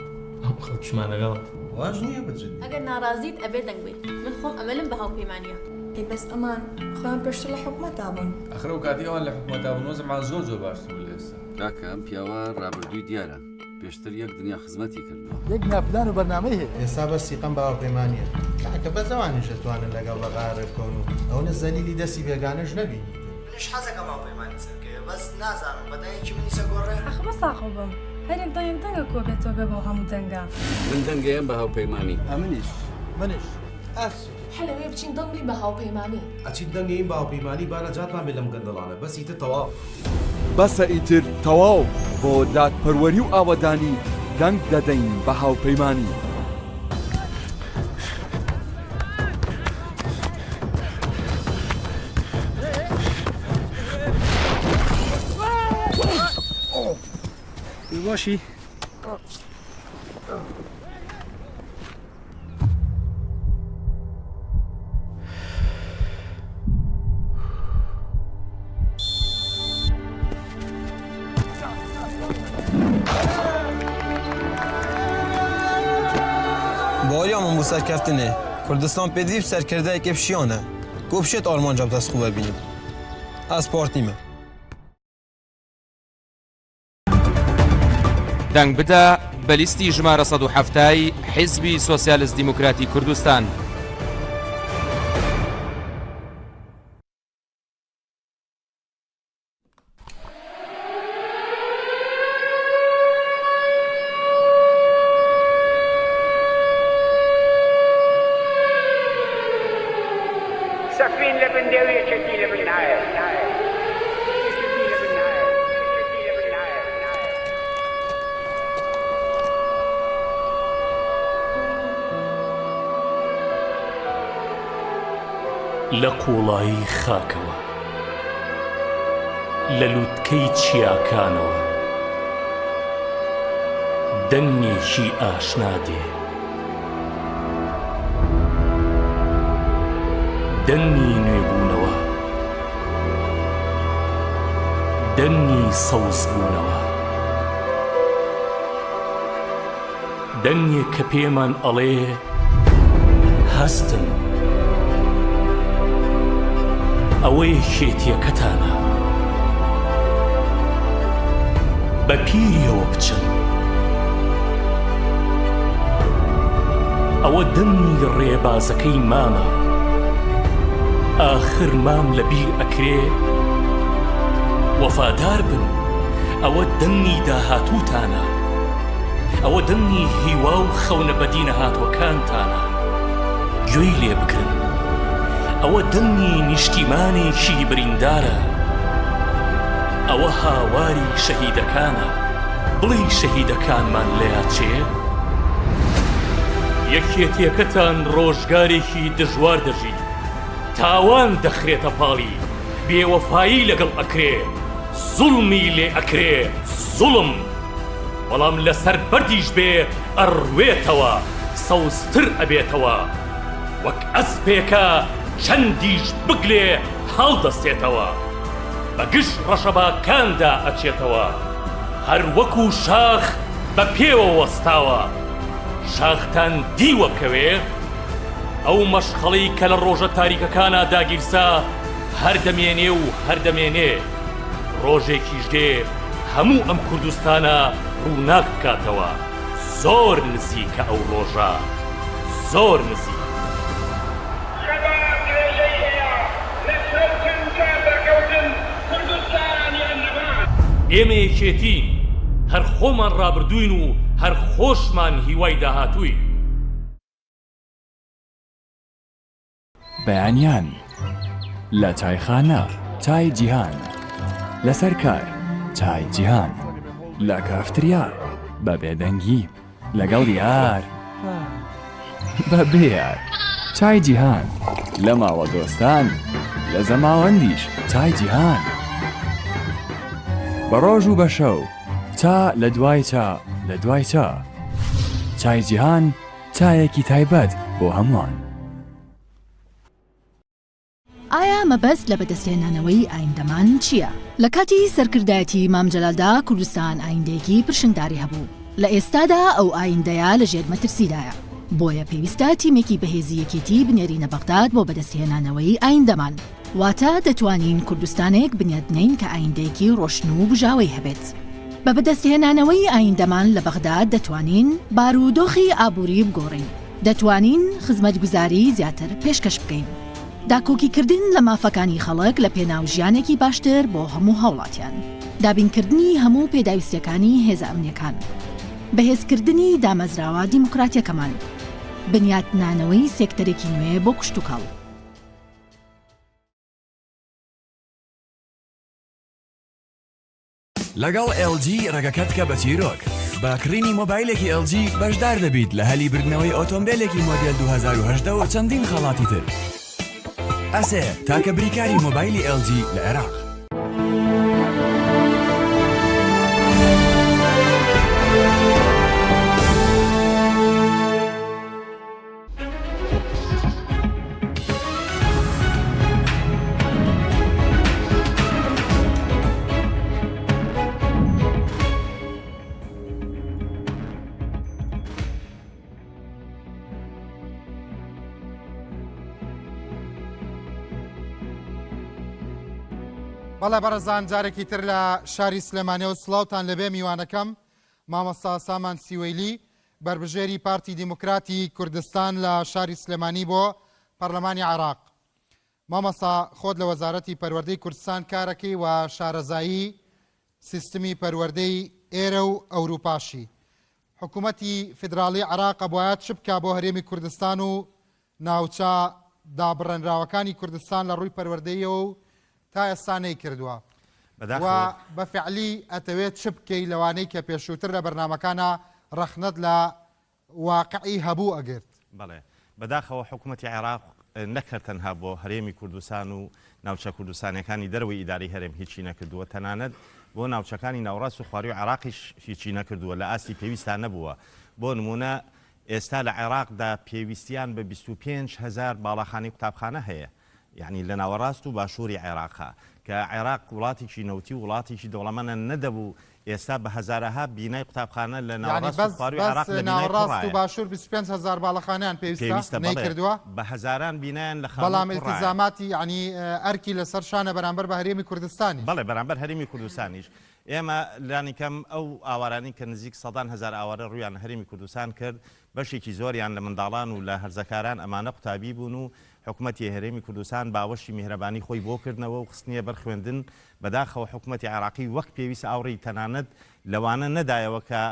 [SPEAKER 12] هەموو خەڵکیشمان لەگەڵە.
[SPEAKER 11] واش نییە بە جدی.
[SPEAKER 13] ئەگەر ناڕازیت ئەبێ دەنگ بەیت. من خۆم ئەمەلم بە هاوپەیمانیە.
[SPEAKER 14] ئەی بەس ئەمان خۆیان پێشتر لە حکومەتا بوون.
[SPEAKER 15] ئەخر ئەو کاتی ئەوان لە حکومەتا بوون وەزعمان زۆر زۆر باشتر بوو لە ئێستا.
[SPEAKER 16] کاکە ئەم پیاوە ڕابردووی دیارە پێشتر یەک دنیا خزمەتی کردووە.
[SPEAKER 17] یەک دنیا پلان و بەرنامەی هەیە.
[SPEAKER 5] ئێستا بەس سیقەم بە هاوپەیمانیە. کاکە بەس ئەوانیش ئەتوانن لەگەڵ بەغا رێبکەون و ئەونە زەلیلی دەستی بێگانەش نەبین ئیتر.
[SPEAKER 18] منیش حەزەکەم هاوپەیمانی سەرکەوێ بەس نازانم بە دەنگێکی منیش ئەگۆڕێ؟
[SPEAKER 14] ئەخ بەس ئاقڵ بم هەر یەک دەنگێک دەنگە کۆ بێتەوە بێ بەو هەموو دەنگە.
[SPEAKER 16] من دەنگەیەم بە هاوپەیمانی.
[SPEAKER 17] ئەمنیش منیش ئەخ.
[SPEAKER 13] حەلەوەیە بچین دەنگ بەین بە هاوپەیمانی.
[SPEAKER 11] ئەچین دەنگ ئەیین بە هاوپەیمانی با نەجاتمان بێ لەم گەندەڵانە بەس ئیتر تەواو.
[SPEAKER 19] بەسە ئیتر تەواو بۆ دادپەروەری و ئاوەدانی دەنگ دەدەین بە هاوپەیمانی.
[SPEAKER 9] باشی؟
[SPEAKER 20] Baweriya min bo serkeftinê, Kurdistan pêdivî bi serkirdeyekê bi şiyan e ku bişêt armanca bi dest xwe ve bîne. Ez partî me.
[SPEAKER 21] دەنگ بدە بە لیستی ژمارە 170 ی حیزبی سۆسیالست دیموکراتی کوردستان.
[SPEAKER 22] سەفین لە بن دێو یەکێتی لە بن نایە.
[SPEAKER 3] لە قووڵایی خاکەوە. لە لووتکەی چیاکانەوە. دەنگێکی ئاشنا دێ. دەنگی نوێبوونەوە. دەنگی سەوزبوونەوە. دەنگێک کە پێمان ئەڵێ هەستن. ئەوە یەکێتیەکەتانە. بە پیریەوە بچن. ئەوە دەنگی ڕێبازەکەی مامە. ئاخر مام لە بیر ئەکرێ؟ وەفادار بن. ئەوە دەنگی داهاتووتانە. ئەوە دەنگی هیوا و خەونە بەدینەهاتووەکانتانە. گوێی لێ بگرن. ئەوە دەنگی نیشتیمانێکی بریندارە. ئەوە هاواری شەهیدەکانە. بڵێی شەهیدەکانمان لەیاد چێ؟ یەکێتیەکەتان ڕۆژگارێکی دژوار دەژی. تاوان دەخرێتە پاڵی. بێوەفایی لەگەڵ ئەکرێ. زوڵمی لێ ئەکرێ زوڵم. بەڵام لەسەر بەردیش بێ ئەڕوێتەوە سەوزتر ئەبێتەوە وەک ئەسپێکە چەندیش بگلێ هەڵدەستێتەوە بە گژ ڕەشەباکاندا ئەچێتەوە هەر وەکو شاخ بە پێوە وەستاوە شاختان دیوە بکەوێ ئەو مەشخەڵەی کە لە ڕۆژە تاریکەکانا داگیرسا هەر دەمێنێ و هەر دەمێنێ ڕۆژێکیش دێ هەموو ئەم کوردستانە ڕووناک بکاتەوە زۆر نزیکە ئەو ڕۆژە زۆر نزیک.
[SPEAKER 22] خەبات درێژەی هەیە لە کەوتن تا سەرکەوتن کوردستان یان نەمان.
[SPEAKER 3] ئێمە یەکێتین، هەر خۆمان ڕابردووین و هەر خۆشمان هیوای داهاتووین.
[SPEAKER 6] بەیانیان لە چایخانە چای جیهان لەسەر کار چای جیهان لە کافتریا بە بێدەنگی لەگەڵ یار بە بێ یار چای جیهان لە ماڵە دۆستان لە زەماوەندیش چای جیهان بە ڕۆژ و بە شەو چا لە دوای چا لە دوای چا چای جیهان چایەکی تایبەت بۆ هەمووان.
[SPEAKER 23] ئایا مەبەست لە بەدەستهێنانەوەی ئایندەمان چییە؟ لە کاتی سەرکردایەتی مام جەلالدا کوردستان ئایندەیەکی پرشنگداری هەبوو، لە ئێستادا ئەو ئایندەیە لە ژێر مەترسیدایە، بۆیە پێویستە تیمێکی بەهێزی یەکێتی بنێرینە بەغداد بۆ بەدەستهێنانەوەی ئایندەمان. واتە دەتوانین کوردستانێک بنیادبنێین کە ئایندەیەکی ڕۆشن و بژاوەی هەبێت. بە بەدەستهێنانەوەی ئایندەمان لە بەغداد دەتوانین بارودۆخی ئابووری بگۆڕین، دەتوانین خزمەتگوزاری زیاتر پێشکەش بکەین، داکۆکیکردن لە مافەکانی خەڵک لە پێناو ژیانێکی باشتر بۆ هەموو هاوڵاتیان، دابینکردنی هەموو پێداویستیەکانی هێزە ئەمنیەکان، بەهێزکردنی دامەزراوە دیموکراتیەکەمان، بنیاتنانەوەی سێکتەرێکی نوێ بۆ کشتوکاڵ.
[SPEAKER 6] لەگەڵ ئێڵ جی ڕێگەکەت بکە بە چیرۆک. بە کڕینی مۆبایلێکی ئێڵ جی بەشدار دەبیت لە هەلی بردنەوەی ئۆتۆمبێلێکی مۆدێل 2018 و چەندین خەڵاتی تر. ئەسێ تاکە بریکاری مۆبایلی ئێڵ جی لە عێراق.
[SPEAKER 1] بەڵێ بەڕێزان جارێکی تر لە شاری سلێمانیەوە سڵاوتان لەبێ میوانەکەم مامۆستا سامان سیوەیلی بەربژێری پارتی دیموکراتی کوردستان لە شاری سلێمانی بۆ پەرلەمانی عێراق. مامۆستا خۆت لە وەزارەتی پەروەردەی کوردستان کارەکەی و شارەزایی سیستمی پەروەردەی ئێرە و ئەوروپاشی. حکوومەتی فیدراڵی عێراق ئەبوایە چ بکا بۆ هەرێمی کوردستان و ناوچە دابڕێنراوەکانی کوردستان لە ڕووی پەروەردەییەوە و تا ئێستا نەیکردووە و بە فعلی ئەتەوێت چ بکەی لەوانەی کە پێشووتر لە بەرنامەکانا ڕەخنەت لە واقعی هەبوو ئەگرت؟
[SPEAKER 2] بەڵێ بەداخەوە حکومەتی عێراق. نەک هەر تەنها بۆ هەرێمی کوردستان و ناوچە کوردستانیەکانی دەرەوەی ئیدارەی هەرێم هیچی نەکردووە، تەنانەت بۆ ناوچەکانی ناوەڕاست و خوارووی عێراقیش هیچی نەکردووە، لە ئاستی پێویستا نەبووە. بۆ نموونە ئێستا لە عێراقدا پێویستیان بە 25 هەزار باڵاخانەی قوتابخانە هەیە، یەعنی لە ناوەڕاست و باشووری عێراقا، کە عێراق وڵاتێکی نەوتی و وڵاتێکی دەوڵەمەنە نەدەبوو ئێستا بە هەزارەها بینای قوتابخانە لە
[SPEAKER 1] یانی
[SPEAKER 2] ناوەڕاست و
[SPEAKER 1] بەس
[SPEAKER 2] خوارووی
[SPEAKER 1] بەس
[SPEAKER 2] عێراق لە بینای
[SPEAKER 1] ناوەڕاست و
[SPEAKER 2] پڕایە.
[SPEAKER 1] باشوور 25 هەزار باڵەخانەیان پێویستە؟
[SPEAKER 2] پێویستە بەڵێ،
[SPEAKER 1] نەیکردووە؟
[SPEAKER 2] بە هەزاران بینایان لە خانووی
[SPEAKER 1] بەڵام
[SPEAKER 2] پڕایە.
[SPEAKER 1] ئیلتیزاماتی یانی ئەرکی لەسەر شانە بەرامبەر بە هەرێمی کوردستانیش.
[SPEAKER 2] بەڵێ بەرامبەر هەرێمی کوردستانیش. ئێمە لانیکەم ئەو ئاوارانەی کە نزیک سەدان هەزار ئاوارە ڕوویان لە هەرێمی کوردستان کرد، بەشێکی زۆریان لە منداڵان و لە هەرزەکاران ئەمانە قوتابی بوون و حکومەتی هەرێمی کوردستان باوەشی میهرەبانی خۆی بۆ کردنەوە و خستنیە بەر خوێندن، بەداخەوە حکومەتی عێراقی وەک پێویست ئاوڕی تەنانەت لەوانە نەدایەوە کە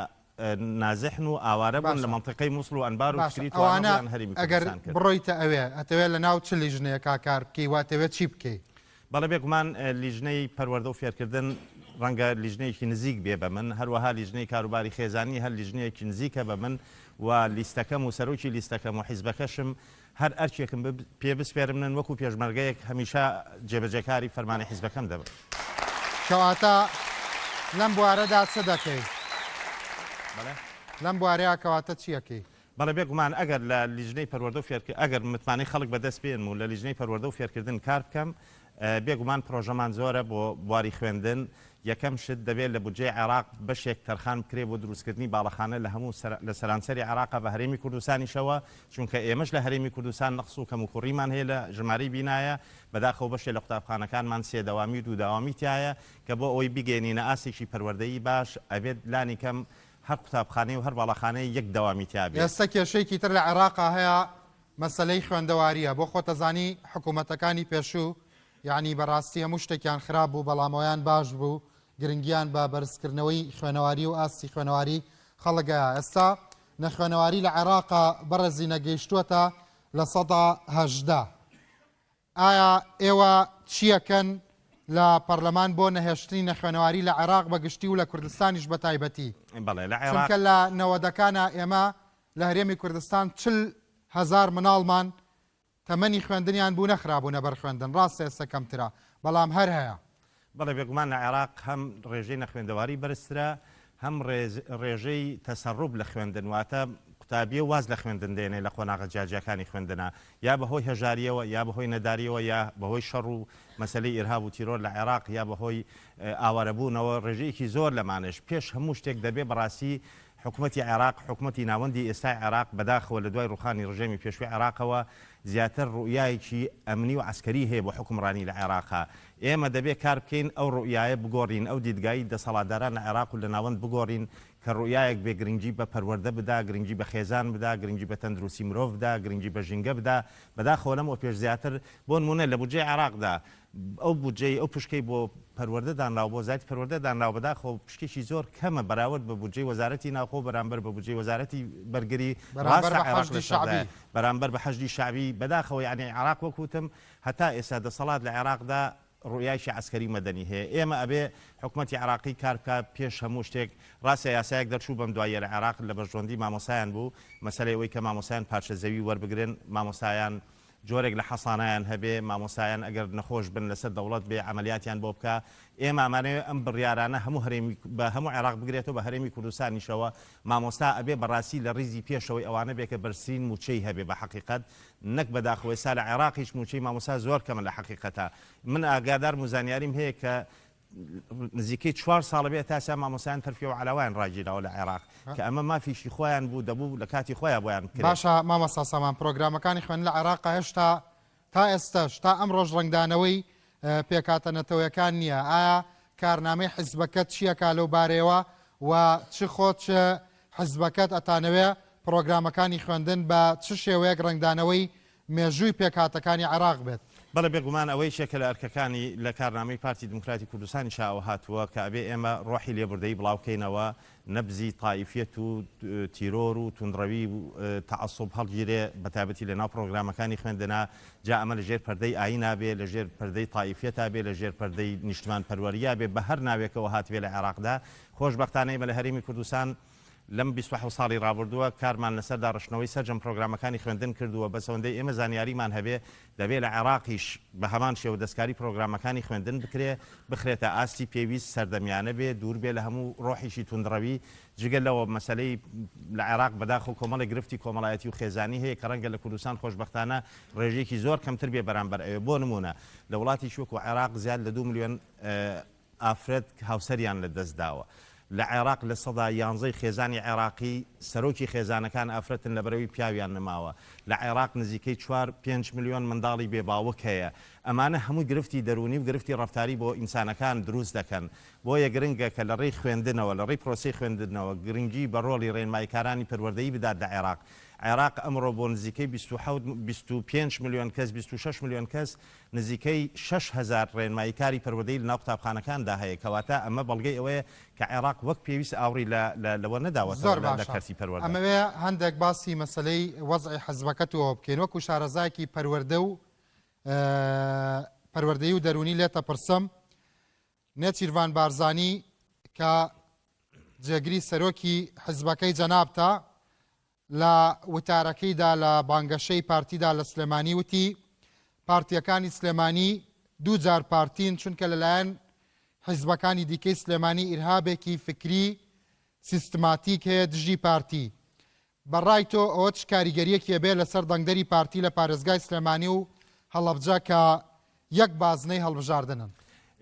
[SPEAKER 2] نازحن و ئاوارە بوون لە
[SPEAKER 1] باشە
[SPEAKER 2] مەنتیقەی موسڵ و ئەنبار و
[SPEAKER 1] باشە
[SPEAKER 2] تکریت و ئەوانە
[SPEAKER 1] ئەوانە
[SPEAKER 2] ڕوویان هەرێمی
[SPEAKER 1] ئەگەر
[SPEAKER 2] کوردستان کرد.
[SPEAKER 1] بڕۆیتە ئەوێ ئەتەوێ لە ناو چ لیژنەیەکا کار بکەی و ئەتەوێ چی بکەی؟
[SPEAKER 2] بەڵێ بێگومان لیژنەی پەروەردە و فێرکردن ڕەنگە لیژنەیەکی نزیک بێ بە من، هەروەها لیژنەی کاروباری خێزانی هەر لیژنەیەکی نزیکە بە من و لیستەکەم و سەرۆکی لیستەکەم و حیزبەکەشم هەر ئەرکێکم پێ بسپێرمنن وەکو پێشمەرگەیەک هەمیشە جێبەجێکاری فەرمانی حیزبەکەم دەبم.
[SPEAKER 1] کەواتە لەم بوارەدا چ دەکەی؟
[SPEAKER 2] بەڵێ؟
[SPEAKER 1] لەم بوارەیا کەواتە چی ئەکەی؟
[SPEAKER 2] بەڵێ بێگومان ئەگەر لە لیژنەی پەروەردە و فێرکردن ئەگەر متمانەی خەڵک بەدەست بێنم و لە لیژنەی پەروەردە و فێرکردن کار بکەم بێگومان پرۆژەمان زۆرە بۆ بواری خوێندن یەکەم شت دەبێت لە بودجەی عێراق بەشێک تەرخان بکرێت بۆ دروستکردنی باڵەخانە لە هەموو لە سەرانسەری عێراقا بە هەرێمی کوردستانیشەوە چونکە ئێمەش لە هەرێمی کوردستان نەقس و کەموکوڕیمان هەیە لە ژمارەی بینایە بەداخەوە بەشێ لە قوتابخانەکانمان سێ دەوامی و دوو دەوامی تیایە کە بۆ ئەوەی بیگەیەنینە ئاستێکی پەروەردەیی باش ئەبێت لانی کەم هەر قوتابخانەی و هەر باڵاخانەیە یەک دەوامی تیا بێ.
[SPEAKER 1] ئێستا کێشەیەکی تر لە عێراقا هەیە مەسەلەی خوێندەواریە بۆ خۆت ئەزانی حکومەتەکانی پێشوو یەعنی بەڕاستی هەموو شتێکیان خراپ بوو بەڵام ئەویان باش بوو گرنگیان بە بەرزکردنەوەی خوێنەواری و ئاستی خوێنەواری خەڵک ئەیا ئێستا نەخوێنەواری لە عێراقا بەڕێزی نەگەیشتووەتە 18%. ئایا ئێوە چیەکەن لە پەرلەمان بۆ نەهێشتنی نەخوێنەواری لە عێراق بە گشتی و لە کوردستانیش بە تایبەتی؟
[SPEAKER 2] بەڵێ لە عێراق.
[SPEAKER 1] چونکە لە نەوەدەکانا ئێمە لە هەرێمی کوردستان 40 هەزار مناڵمان تەمەنی خوێندنیان بوو نەخرابوونە بەر خوێندن، ڕاستە ئێستا کەمترە بەڵام هەر هەیە.
[SPEAKER 2] بەڵێ بێگومان لە عێراق هەم ڕێژەی نەخوێندەواری بەرزترە هەم ڕێژەی تەسەروب لە خوێندن واتە قوتابیە واز لە خوێندن دێنێ لە قۆناغە جیاجیاکانی خوێندنا یا بەهۆی هەژاریەوە یا بەهۆی نەداریەوە یا بەهۆی شەڕ و مەسەلەی ئیرهاب و تیرۆر لە عێراق یا بەهۆی ئاوارەبوونەوە ڕێژەیەکی زۆر لەمانەش پێش هەموو شتێک دەبێ بەڕاستی حکومەتی عێراق، حکومەتی ناوەندی ئێستای عێراق بەداخەوە لە دوای ڕوخانی ڕژێمی پێشوی عێراقەوە زیاتر ڕوئیایەکی ئەمنی و عەسکەری هەیە بۆ حوکمڕانی لە عێراقا. ئێمە دەبێ کار بکەین ئەو ڕوئیایە بگۆڕین، ئەو دیدگای دەسەڵاتداران لە عێراق و لە ناوەند بگۆڕین کە ڕوئیایەک بێ گرنگی بە پەروەردە بدا، گرنگی بە خێزان بدا، گرنگی بە تەندروستی مرۆڤ بدا، گرنگی بە ژینگە بدا. بەداخەوە لەمەوە پێش زیاتر بۆ نمونە لە بودجەی عێراقدا ئەو بودجەی ئەو پشکەی بۆ پەروەردە دانراوە بۆ وەزارەتی پەروەردە دانراوە بەداخەوە پشکێکی زۆر کەمە بەراورد بە بودجەی وەزارەتی ناوخۆ بەرامبەر بە بودجەی وەزارەتی بەرگری
[SPEAKER 1] بەرامبەر
[SPEAKER 2] ڕاستە
[SPEAKER 1] بە
[SPEAKER 2] عێراق
[SPEAKER 1] حەشدی
[SPEAKER 2] لە شەڕدایە
[SPEAKER 1] شەعبی.
[SPEAKER 2] بەرامبەر بە حەشدی شەعبی بەداخەوە یانی عێراق وەک وتم هەتا ئێستا دەسەڵات لە عێراقدا ڕوئیایکی عەسکەری و مەدەنی هەیە ئێمە ئەبێ حکومەتی عێراقی کار بکا پێش هەموو شتێک ڕاستە یاسایەک دەرچوو بەم دواییە لە عێراق لە بەرژەوەندی مامۆستایان بوو مەسەلەی ئەوەی کە مامۆستایان پارچە زەوی وەربگرن مامۆستایان جۆرێک لە حەسانەیان هەبێ، مامۆستایان ئەگەر نەخۆش بن لەسەر دەوڵەت بێ عەمەلیاتیان بۆ بکا، ئێمە ئەمانەوێ ئەم بڕیارانە هەموو هەرێمی بە هەموو عێراق بگرێتەوە بە هەرێمی کوردستانیشەوە، مامۆستا ئەبێ بەڕاستی لە ڕیزی پێشەوەی ئەوانە بێ کە بەرزترین مووچەی هەبێ بە حەقیقەت نەک بەداخەوە ئێستا لە عێراقیش مووچەی مامۆستا زۆر کەمە لە حەقیقەتا من ئاگادارم و زانیاریم هەیە کە نزیکەی چوار ساڵە بێ تا ئێستا مامۆستایان تەرفیە و عەلاوەیان ڕاگیراوە لە عێراق کە ئەمە مافیشی خۆیان بوو دەبوو لە کاتی خۆیا بۆیان بکرێت.
[SPEAKER 1] باشە مامۆستا سامان پرۆگرامەکانی خوێندن لە عێراقا هێشتا تا ئێستاش تا ئەمڕۆش ڕەنگدانەوەی پێکهاتە نەتەوەیەکان نییە ئایا کارنامەی حیزبەکەت چیەکا لەو بارەیەوە و چ خۆت چ حیزبەکەت ئەتانەوێ پرۆگرامەکانی خوێندن بە چ شێوەیەک ڕەنگدانەوەی مێژووی پێکهاتەکانی عێراق بێت.
[SPEAKER 2] بەڵێ بێگومان ئەوە یەکێکە لە ئەرکەکانی لە کارنامەی پارتی دیموکراتی کوردستانیشا ئەوە هاتووە کە ئەبێ ئێمە ڕۆحی لێبوردەیی بڵاو بکەینەوە نەبزی تائیفیەت و تیرۆر و توندڕەوی و تەعەسوب هەڵگیرێ بەتایبەتی لە ناو پڕۆگرامەکانی خوێندنا جا ئەمە لە ژێر پەردەی ئایینا بێ لە ژێر پەردەی تائیفیەتا بێ لە ژێر پەردەی نیشتمان پەروەریا بێ بە هەر ناوێکەوە هاتبێ لە عێراقدا خۆشبەختانە ئێمە لە هەرێمی کوردستان. لەم 27 ساڵی ڕابردووە کارمان لەسەر داڕشتنەوەی سەرجەم پرۆگرامەکانی خوێندن کردووە، بەس ئەوەندەی ئێمە زانیاریمان هەبێ دەبێ لە عێراقیش بە هەمان شێوە دەستکاری پرۆگرامەکانی خوێندن بکرێ، بخرێتە ئاستی پێویست، سەردەمیانە بێ، دوور بێ لە هەموو ڕۆحێکی توندڕەوی. جگە لەوە مەسەلەی لە عێراق بەداخەوە کۆمەڵێک گرفتی کۆمەڵایەتی و خێزانی هەیە کە ڕەنگە لە کوردستان خۆشبەختانە ڕێژەیەکی زۆر کەمتر بێ بەرامبەر ئەوێ. بۆ نموونە لە وڵاتێکی وەکوو عێراق زیاد لە دوو ملیۆن ئافرەت هاوسەریان لە دەست داوە. لە عێراق لە سەدا یانزەی خێزانی عێراقی سەرۆکی خێزانەکان ئافرەتن لەبەرئەوەی پیاویان نەماوە. لە عێراق نزیکەی چوار پێنج ملیۆن منداڵی بێ باوک هەیە. ئەمانە هەمووی گرفتی دەروونی و گرفتی ڕەفتاری بۆ ئینسانەکان دروست دەکەن. بۆیە گرنگە کە لە ڕێی خوێندنەوە، لە ڕێی پرۆسەی خوێندنەوە گرنگی بە ڕۆڵی ڕێنماییکارانی پەروەردەیی بدات لە عێراق. عێراق ئەمڕۆ بۆ نزیکەی 27 25 ملیۆن کەس، 26 ملیۆن کەس نزیکەی 6000 ڕێنماییکاری پەروەردەیی لەناو قوتابخانەکاندا هەیە، کەواتە ئەمە بەڵگەی ئەوەیە کە عێراق وەک پێویست ئاوڕی لە لە لەوە نەداوەتەوە
[SPEAKER 1] زۆر
[SPEAKER 2] لە لە
[SPEAKER 1] باشە
[SPEAKER 2] کەرتی پەروەردە.
[SPEAKER 1] ئەمەوێ هەندێک باسی مەسەلەی وەزعی حزبەکەت و ئەوە بکەین وەکو شارەزایەکی پەروەردە و پەروەردەیی و دەروونی لێتەپرسم نێچیرڤان بارزانی کە جێگری سەرۆکی حزبەکەی جەنابتە لە وتارەکەیدا لە بانگەشەی پارتیدا لە سلێمانی وتی پارتیەکانی سلێمانی دوو جار پارتین چونکە لەلایەن حیزبەکانی دیکەی سلێمانی ئیرهابێکی فکری سیستماتیک هەیە دژی پارتی بە ڕای تۆ ئەوە چ کاریگەریەکی ئەبێ لەسەر دەنگدەری پارتی لە پارێزگای سلێمانی و هەڵەبجە کە یەک بازنەی هەڵبژاردنن؟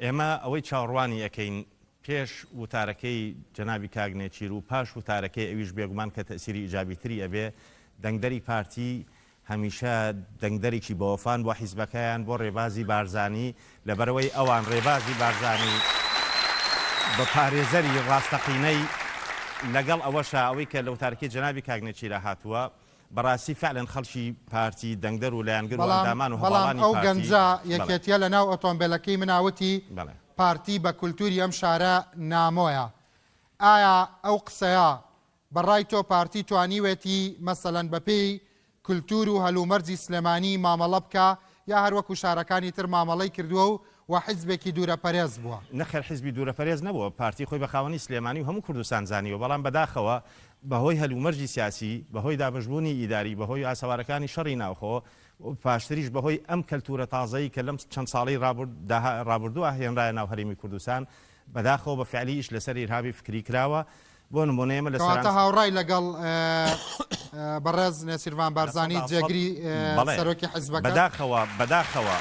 [SPEAKER 2] ئێمە ئەوەی چاوەڕوانی ئەکەین پێش وتارەکەی جەنابی کاک نێچیر و پاش وتارەکەی ئەویش بێگومان کە تەئسیری ئیجابی تری ئەبێ، دەنگدەری پارتی هەمیشە دەنگدەرێکی بەوەفان بۆ حیزبەکەیان، بۆ ڕێبازی بارزانی، لەبەرئەوەی ئەوان ڕێبازی بارزانی بە پارێزەری ڕاستەقینەی، لەگەڵ ئەوەشا ئەوەی کە لە وتارەکەی جەنابی کاک نێچیرا هاتووە، بەڕاستی فعلەن خەڵکی پارتی، دەنگدەر و لایەنگر و
[SPEAKER 1] بەڵام
[SPEAKER 2] ئەندامان و
[SPEAKER 1] بەڵام
[SPEAKER 2] هەڤاڵانی
[SPEAKER 1] ئەو
[SPEAKER 2] پارتی،
[SPEAKER 1] گەنجە
[SPEAKER 2] بەڵێ.
[SPEAKER 1] یەکێتیە لە ناو ئۆتۆمبێلەکەی منا وتی
[SPEAKER 2] بەڵێ.
[SPEAKER 1] پارتی بە کولتوری ئەم شارە نامۆیە. ئایا ئەو قسەیە بە ڕای تۆ پارتی توانیوێتی مەسەلەن بە پێی کلتور و هەلومەرجی سلێمانی مامەڵە بکا یا هەر وەکو شارەکانی تر مامەڵەی کردووە و و حیزبێکی دوورەپەرێز بووە؟
[SPEAKER 2] نەخێر حیزبی دوورەپەرێز نەبووە، پارتی خۆی بە خاوەنی سلێمانی و هەموو کوردستان زانیوە، بەڵام بەداخەوە بەهۆی هەلومەرجی سیاسی، بەهۆی دابەشبوونی ئیداری، بەهۆی ئاسەوارەکانی شەڕی ناوخۆ و پاشتریش بەهۆی ئەم کەلتورە تازەی کە لەم چەند ساڵەی ڕابردووە هێنرایە ناو هەرێمی کوردستان، بەداخەوە بە فعلی ئیش لەسەر ئیرهابی فکری کراوە، بۆ نموونە ئێمە لە
[SPEAKER 1] کەواتە
[SPEAKER 2] سەرانس.
[SPEAKER 1] هاوڕای لەگەڵ بەڕێز نێچیرڤان
[SPEAKER 2] لە
[SPEAKER 1] بارزانی
[SPEAKER 2] سەدا سەد
[SPEAKER 1] جێگری
[SPEAKER 2] بەڵێ
[SPEAKER 1] سەرۆکی حیزبەکەت؟
[SPEAKER 2] بەداخەوە بەداخەوە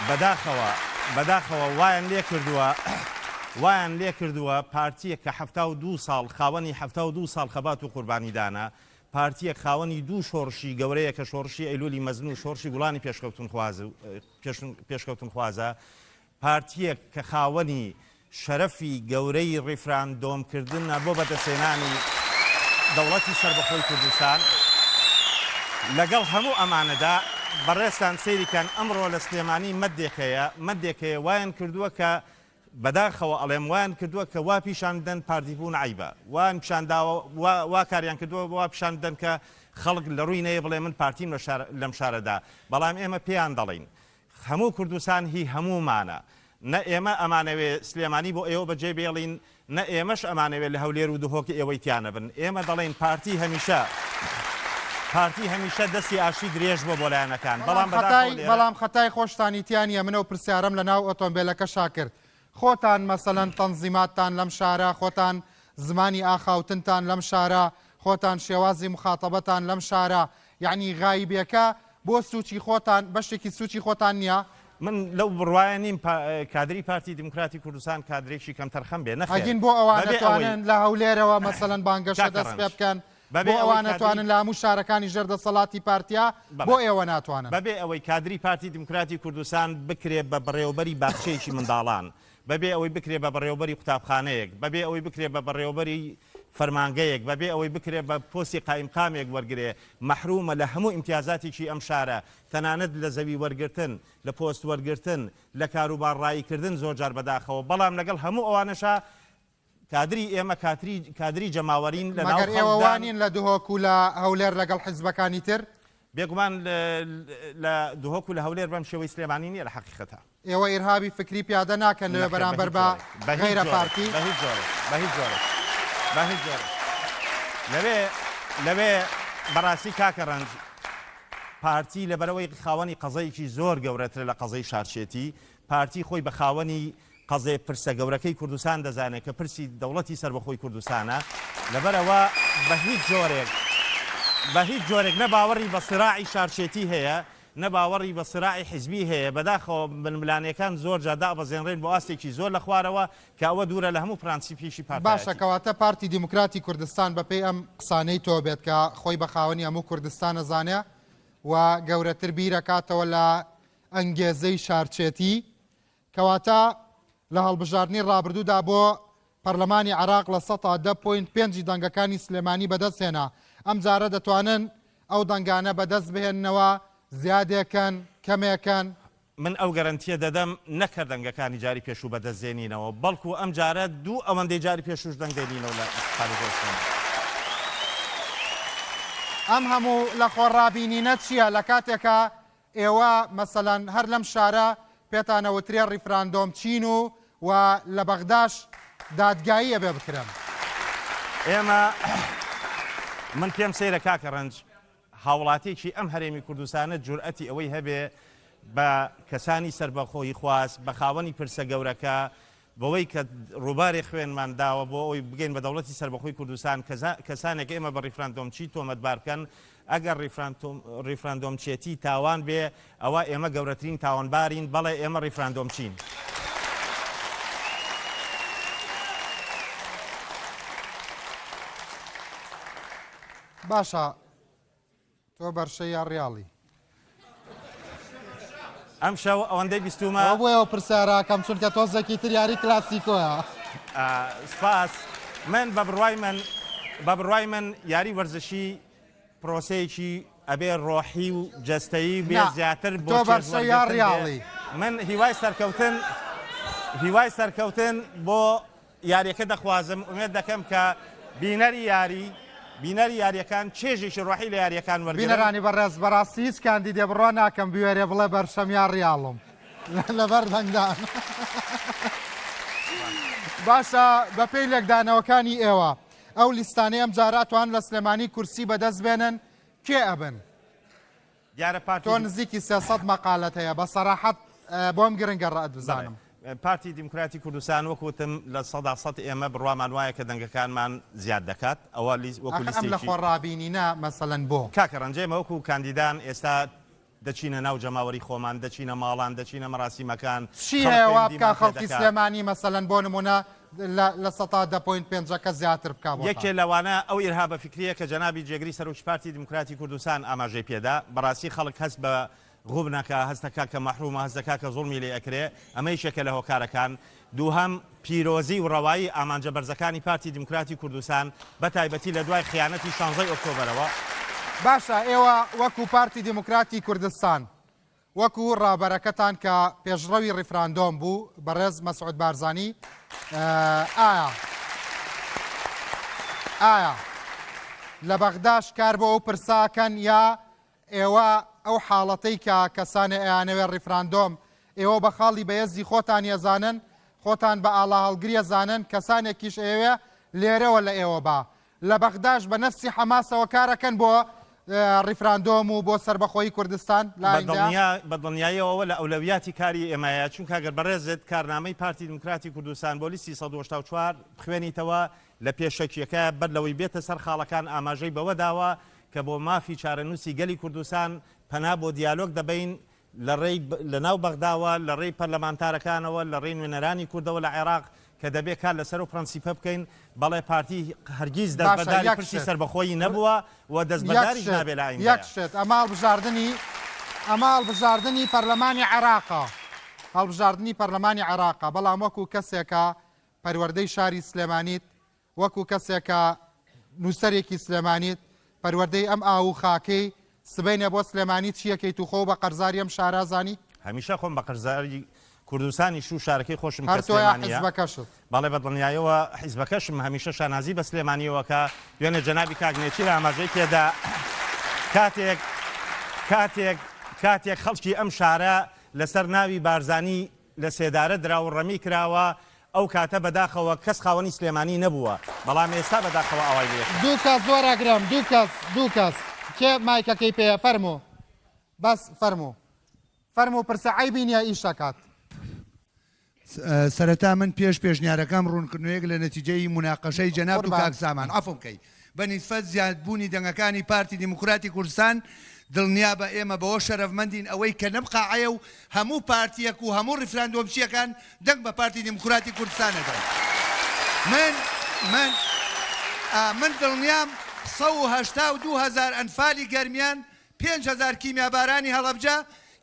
[SPEAKER 2] بەداخەوە بەداخەوە وایان لێ کردووە وایان لێ کردووە پارتییەک کە 72 ساڵ خاوەنی 72 ساڵ خەبات و قوربانیدانە پارتییەک خاوەنی دوو شۆڕشی گەورەیە کە شۆڕشی ئەیلولی مەزن و شۆڕشی گوڵانی پێشکەوتنخواز پێشکەوتنخوازە پارتییەک کە خاوەنی شەرەفی گەورەی ڕیفراندۆم کردنە بۆ بەدەستهێنانی دەوڵەتی سەربەخۆی کوردستان، لەگەڵ هەموو ئەمانەدا بەڕێزتان سەیری کەن ئەمڕۆ لە سلێمانی مەدێک هەیە، مەدێک هەیە وایان کردووە کە بەداخەوە ئەڵێم وایان کردووە کە وا پیشان بدەن پارتی بوون عەیبە، وایان پیشان داوە وا کاریان کردووە وا پیشان بدەن کە خەڵک لە ڕووی نەیە بڵێ من پارتیم لەم شارەدا، بەڵام ئێمە پێیان دەڵێین هەموو کوردستان هی هەموومانە. نە ئێمە ئەمانەوێ سلێمانی بۆ ئێوە بەجێ بێڵین، نە ئێمەش ئەمانەوێ لە هەولێر و دهۆک ئێوەی تیا نەبن. ئێمە دەڵێین پارتی هەمیشە پارتی هەمیشە دەستی ئاشتی درێژ بووە بۆ لایەنەکان،
[SPEAKER 1] بەڵام
[SPEAKER 2] بەڵام بەداخەوە
[SPEAKER 1] خەتای
[SPEAKER 2] لێرە.
[SPEAKER 1] بەڵام خەتای خۆشتانی تیا نییە، من ئەو پرسیارەم لە ناو ئۆتۆمبێلەکەشا کرد. خۆتان مەسەلەن تەنزیماتتان لەم شارە، خۆتان زمانی ئاخاوتنتان لەم شارە، خۆتان شێوازی موخاتەبەتان لەم شارە، یەعنی غایبێکە بۆ سوچی خۆتان بەشێکی سوچی خۆتان نیە؟
[SPEAKER 2] من لەو بڕوایە نیم کادری پارتی دیموکراتی کوردستان کادرێکی کەمتەرخەم بێ، نەخێر
[SPEAKER 1] ئەگین بۆ ئەوان
[SPEAKER 2] بەبێ ئەوەی
[SPEAKER 1] ئەتوانن لە هەولێرەوە مەسەلەن بانگەشە
[SPEAKER 2] کاکە
[SPEAKER 1] دەست
[SPEAKER 2] ڕەنج
[SPEAKER 1] پێ بکەن،
[SPEAKER 2] بەبێ
[SPEAKER 1] بۆ
[SPEAKER 2] ئەوەی
[SPEAKER 1] ئەوان
[SPEAKER 2] کادری
[SPEAKER 1] ئەتوانن لە هەموو شارەکانی ژێر دەسەڵاتی پارتیا،
[SPEAKER 2] بەڵێ
[SPEAKER 1] بۆ ئێوە ناتوانن؟
[SPEAKER 2] بەبێ ئەوەی کادری پارتی دیموکراتی کوردستان بکرێ بە بەڕێوەبەری باخچەیەکی منداڵان، بەبێ ئەوەی بکرێ بە بەڕێوەبەری قوتابخانەیەک، بەبێ ئەوەی بکرێ بە بەڕێوەبەری فەرمانگەیەک، بەبێ ئەوەی بکرێ بە پۆستی قائیمقامێک وەرگرێ، مەحرومە لە هەموو ئیمتیازاتێکی ئەم شارە، تەنانەت لە زەوی وەرگرتن، لە پۆست وەرگرتن، لە کاروبار ڕایی کردن زۆر جار بەداخەوە، بەڵام لەگەڵ هەموو ئەوانەشا کادری ئێمە کاتری کادری جەماوەرین لە ناو
[SPEAKER 1] مەگەر ئێوە وا
[SPEAKER 2] خەڵکدان.
[SPEAKER 1] نین لە دهۆک و لە هەولێر لەگەڵ حیزبەکانی تر؟
[SPEAKER 2] بێگومان لە دهۆک و لە هەولێر بەم شێوەی سلێمانی نییە لە حەقیقەتا.
[SPEAKER 1] ئێوە ئیرهابی فکری پیادە ناکەن لەوێ
[SPEAKER 2] نەخێر بە
[SPEAKER 1] بەرامبەر
[SPEAKER 2] هیچ
[SPEAKER 1] بە
[SPEAKER 2] جۆرێک بە هیچ
[SPEAKER 1] غەیرە
[SPEAKER 2] جۆرێک
[SPEAKER 1] پارتی؟
[SPEAKER 2] بە هیچ جۆرێک بە هیچ جۆرێک بە هیچ جۆرێک. لەوێ لەوێ بەڕاستی کاکە ڕەنج پارتی لەبەرئەوەی خاوەنی قەزەیەکی زۆر گەورەترە لە قەزەی شارچێتی، پارتی خۆی بە خاوەنی قەزێ پرسە گەورەکەی کوردستان دەزانێت کە پرسی دەوڵەتی سەربەخۆی کوردستانە، لەبەرئەوە بە هیچ جۆرێک بە هیچ جۆرێک نە باوەڕی بە سیراعی شارچێتی هەیە نە باوەڕی بە سیراعی حیزبی هەیە، بەداخەوە ململانێکان زۆر جار دابەزێنرێن بۆ ئاستێکی زۆر لە خوارەوە کە ئەوە دوورە لە هەموو پرانسیپێکی
[SPEAKER 1] باشە
[SPEAKER 2] پارتایەتی.
[SPEAKER 1] کەواتە پارتی دیموکراتی کوردستان بەپێی ئەم قسانەی تۆ بێت کە خۆی بە خاوەنی هەموو کوردستان ئەزانێ و گەورەتر بیرەکاتەوە لە ئەنگێزەی شارچێتی کەواتە لە هەڵبژاردنی ڕابردوودا بۆ پەرلەمانی عێراق 10% point پێنجی دەنگەکانی سلێمانی بەدەست هێنا ئەمجارە دەتوانن ئەو دەنگانە بەدەست بهێننەوە زیادێکەن کەمێکەن؟
[SPEAKER 2] من ئەو گەرەنتییە دەدەم نەک هەر دەنگەکانی جاری پێشوو بەدەست دێنینەوە، بەڵکو ئەم جارە دوو ئەوەندەی جاری پێشووش دەنگ دێنینەوە لە پارێزگای سلێمانی.
[SPEAKER 1] ئەم هەموو لەخۆڕابینینە چییە لە کاتێکا ئێوە مەسەلەن هەر لەم شارە پێتان ئەوترێ ڕیفراندۆم چین و و لە بەغداش دادگایی ئەبێ بکرێن؟
[SPEAKER 2] ئێمە من پێم سەیرە کاکە ڕەنج، هاوڵاتیەکی ئەم هەرێمی کوردستانە جورئەتی ئەوەی هەبێ بە کەسانی سەربەخۆییخواز، بە خاوەنی پرسە گەورەکە، بەوەی کە ڕووبارێ خوێنمان داوە بۆ ئەوەی بگەین بە دەوڵەتی سەربەخۆی کوردستان، کەسانێک ئێمە بە ڕیفراندۆمچی تۆمەتبار بکەن، ئەگەر ڕیفراندۆمچێتی تاوان بێ، ئەوا ئێمە گەورەترین تاوانبارین، بەڵێ ئێمە ڕیفراندۆمچین.
[SPEAKER 1] باشە تۆ بەرشەی یا ڕیاڵی؟
[SPEAKER 2] ئەمشەو ئەوەندەی بیستومە.
[SPEAKER 1] ئەوە بۆ ئێوە پرسیاراکەم چونکە تۆزێکی تر یاری کلاسیکۆیە.
[SPEAKER 2] سپاس. من بە بڕوای من بە بڕوای من یاری وەرزشی پرۆسەیەکی ئەبێ ڕۆحی و جەستەیی بێ
[SPEAKER 1] نا
[SPEAKER 2] زیاتر بۆ
[SPEAKER 1] تۆ
[SPEAKER 2] چێژ
[SPEAKER 1] بەرشەی یا
[SPEAKER 2] وەرگرتن بێ.
[SPEAKER 1] ڕیاڵی؟
[SPEAKER 2] من هیوای سەرکەوتن هیوای سەرکەوتن بۆ یاریەکە دەخوازم، ئومێد دەکەم کە بینەری یاری بینەری یاریەکان چێژێکی ڕۆحی لە یاریەکان وەرگرن.
[SPEAKER 1] بینەرانی بەڕێز بەڕاستی هیچ کاندیدێ بڕوا ناکەم بوێرێ بڵێ بەرشەم یا ڕیاڵم لەبەر دەنگدان. باشە بەپێی لێکدانەوەکانی ئێوە ئەو لیستانەی ئەم جارە ئەتوان لە سلێمانی کورسی بەدەست بێنن کێ ئەبن؟
[SPEAKER 2] دیارە پارتی
[SPEAKER 1] تۆ نزیکی 300 مەقالەت هەیە بە سەراحەت بۆم گرنگە ڕەئت بزانم.
[SPEAKER 2] پارتی دیموکراتی کوردستان وەک وتم 100% ئێمە بڕوامان وایە کە دەنگەکانمان زیاد دەکات ئەوە وەکو
[SPEAKER 1] ئەخ ئەم لە
[SPEAKER 2] لیستێکی
[SPEAKER 1] خۆڕابینینە مەسەلەن بۆ؟
[SPEAKER 2] کاکە ڕەنج ئێمە وەکو کاندیدان ئێستا دەچینە ناو جەماوەری خۆمان دەچینە ماڵان دەچینە مەراسیمەکان
[SPEAKER 1] چی
[SPEAKER 2] خەڵک
[SPEAKER 1] هەیە وا بکا
[SPEAKER 2] پەیوەندیمان پێ
[SPEAKER 1] خەڵکی
[SPEAKER 2] دەکات.
[SPEAKER 1] سلێمانی مەسەلەن بۆ نمونە لە لە دە point پێنجەکە زیاتر بکا بۆتان؟
[SPEAKER 2] یەکێ لەوانە ئەو ئیرهابە فیکرییە کە جەنابی جێگری سەرۆکی پارتی دیموکراتی کوردستان ئاماژەی پێدا، بەڕاستی خەڵک هەست بە غوبن ئەکا، هەست ئەکا کە مەحرومە، هەست دەکا کە زوڵمی لێ ئەکرێ، ئەمە یەکێکە لە هۆکارەکان. دووهەم، پیرۆزی و ڕەوایی ئامانجە بەرزەکانی پارتی دیموکراتی کوردستان، بە تایبەتی لە دوای خیانەتی شانزەی ئۆکتۆبەرەوە.
[SPEAKER 1] باشە ئێوە وەکو پارتی دیموکراتی کوردستان وەکو ڕابەرەکەتان کە پێشڕەوی ڕیفراندۆم بوو بەڕێز مەسعود بارزانی ئایا ئایا لە بەغداش کار بۆ ئەو پرسە ئەکەن یا ئێوە ئەو حاڵەتەی کە کەسانێ ئەیانەوێ ڕیفراندۆم ئێوە بە خاڵی بەیەزی خۆتانی ئەزانن خۆتان بە ئاڵاهەڵگری ئەزانن کەسانێکیش ئەیەوێ لێرەوە لە ئێوە با لە بەغداش بە نەفسی حەماسەوە کارەکەن بۆ ڕیفراندۆم و بۆ سەربەخۆیی کوردستان لە ئایندە؟
[SPEAKER 2] بە دڵنیاییەوە ئەوە لە ئەولەویاتی کاری ئێمەیە، چونکە گەر بەڕێزت کارنامەی پارتی دیموکراتی کوردستان بۆ لیستی 184 بخوێنیتەوە لە پێشەکییەکە بەر لەوەی بێتە سەر خاڵەکان ئاماژەی بەوە داوە کە بۆ مافی چارەنووسی گەلی کوردستان پەنا بۆ دیالۆگ دەبەین لە ڕێی لە ناو بەغداوە، لە ڕێی پەرلەمانتارەکانەوە، لە ڕێی نوێنەرانی کوردەوە لە عێراق کە دەبێ کار لەسەر ئەو پرەنسیپە بکەین، بەڵێ پارتی هەرگیز
[SPEAKER 1] باشە
[SPEAKER 2] دەستبەرداری
[SPEAKER 1] یەک
[SPEAKER 2] پرسی
[SPEAKER 1] شت
[SPEAKER 2] سەربەخۆیی نەبووە و
[SPEAKER 1] یەک
[SPEAKER 2] دەستبەرداریش
[SPEAKER 1] شت
[SPEAKER 2] نابێ لە
[SPEAKER 1] یەک
[SPEAKER 2] ئایندەیا.
[SPEAKER 1] شت ئەمە هەڵبژاردنی ئەمە هەڵبژاردنی پەرلەمانی عێراقە هەڵبژاردنی پەرلەمانی عێراقە بەڵام وەکو کەسێکە پەروەردەی شاری سلێمانیت وەکو کەسێک کە نووسەرێکی سلێمانیت، پەروەردەی ئەم ئاو و خاکەی، سبەینێ بۆ سلێمانی چییەکەیت و خۆو بە قەرزاری ئەم شارە ئەزانی؟
[SPEAKER 2] هەمیشە خۆم بە قەرزاری کوردستانیش و شارەکەی خۆشم کە
[SPEAKER 1] هەر تۆ یا
[SPEAKER 2] سلێمانییە.
[SPEAKER 1] حیزبەکەشت؟
[SPEAKER 2] بەڵێ بە دڵنیایەوە حیزبەکەشم هەمیشە شانازی بە سلێمانییەوە کە دوێنێ جەنابی کاک نێچیر ئاماژەی پێدا کاتێک کاتێک کاتێک خەڵکی ئەم شارە لەسەر ناوی بارزانی لە سێدارە درا و ڕەمی کراوە. ئەو کاتە بەداخەوە کەس خاوەنی سلێمانی نەبووە، بەڵام ئێستا بەداخەوە ئاوای لێ.
[SPEAKER 1] دوو کەس وەرەگرم دوو کەس دوو کەس کێ مایکەکەی پێیە فەرموو بەس فەرموو فەرموو پرسە عەیبی نیە ئیش ئەکات.
[SPEAKER 4] سەرەتا من پێش پێشنیارەکەم ڕوونکردنەوەیەک لە نەتیجەی موناقەشەی جەنابت و
[SPEAKER 1] قوربان.
[SPEAKER 4] کاک سامان عەفوم کەی بە نیسفەت زیادبوونی دەنگەکانی پارتی دیموکراتی کوردستان دڵنیابە ئێمە بەوە شەرەفمەندین ئەوەی کە لەم قاعەیە و هەموو پارتیەک و هەموو ڕیفراندۆمچیەکان دەنگ بە پارتی دیموکراتی کوردستان ئەدەن من من ئا من دڵنیام 182 هەزار ئەنفالی گەرمیان 5000 کیمیابارانی هەڵەبجە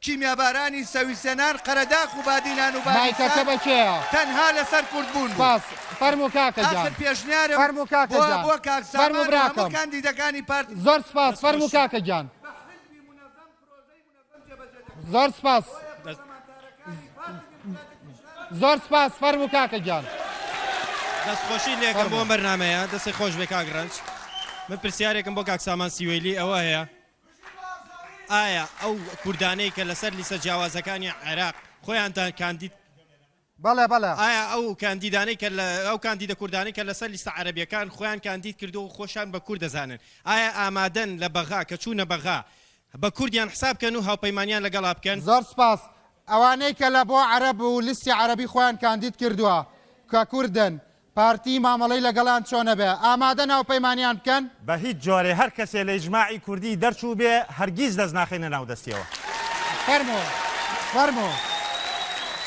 [SPEAKER 4] کیمیابارانی سەویسێنان قەرەداخ و بادینان و
[SPEAKER 1] مایکەکە
[SPEAKER 4] بالیسان
[SPEAKER 1] بە کێیە؟
[SPEAKER 4] تەنها لەسەر کوردبوون بوو.
[SPEAKER 1] سپاس. فەرموو کاکە گیان.
[SPEAKER 4] ئاخر پێشنیارم
[SPEAKER 1] فەرموو کاکە
[SPEAKER 4] بۆ
[SPEAKER 1] گیان.
[SPEAKER 4] بۆ کاک
[SPEAKER 1] فەرموو
[SPEAKER 4] سامان و هەموو
[SPEAKER 1] براکەم.
[SPEAKER 4] کاندیدەکانی پارتی
[SPEAKER 1] زۆر سپاس. فەرموو کاکە گیان. زۆر سپاس. زۆر سپاس. فەرموو کاکە گیان.
[SPEAKER 7] دەستخۆشی لێکەم بۆ ئەم بەرنامەیە دەستی خۆش بێ کاک ڕەنج من پرسیارێکم بۆ کاک سامان سیوەیلی ئەوە هەیە ئایا ئەو کوردانەی کە لەسەر لیستە جیاوازەکانی عێراق خۆیانتان کاندید
[SPEAKER 1] بەڵێ بەڵێ.
[SPEAKER 7] ئایا ئەو کاندیدانەی کە لە ئەو کاندیدە کوردانەی کە لەسەر لیستە عەرەبیەکان خۆیان کاندید کردووە و خۆشیان بە کورد دەزانن ئایا ئامادەن لە بەغا کە چوونە بەغا بە کوردیان حساب کەن و هاوپەیمانیان لەگەڵا بکەن؟
[SPEAKER 1] زۆر سپاس. ئەوانەی کە لە بۆ عەرەب و لیستی عەرەبی خۆیان کاندید کردووە کە کوردن پارتی مامەڵەی لەگەڵیان چۆنەبێ ئامادەن هاوپەیمانیان بکەن؟
[SPEAKER 2] بە هیچ جۆرێ هەر کەسێ لە ئیجماعی کوردی دەرچووبێ هەرگیز دەست ناخەینە ناو دەستیەوە.
[SPEAKER 1] فەرموو فەرموو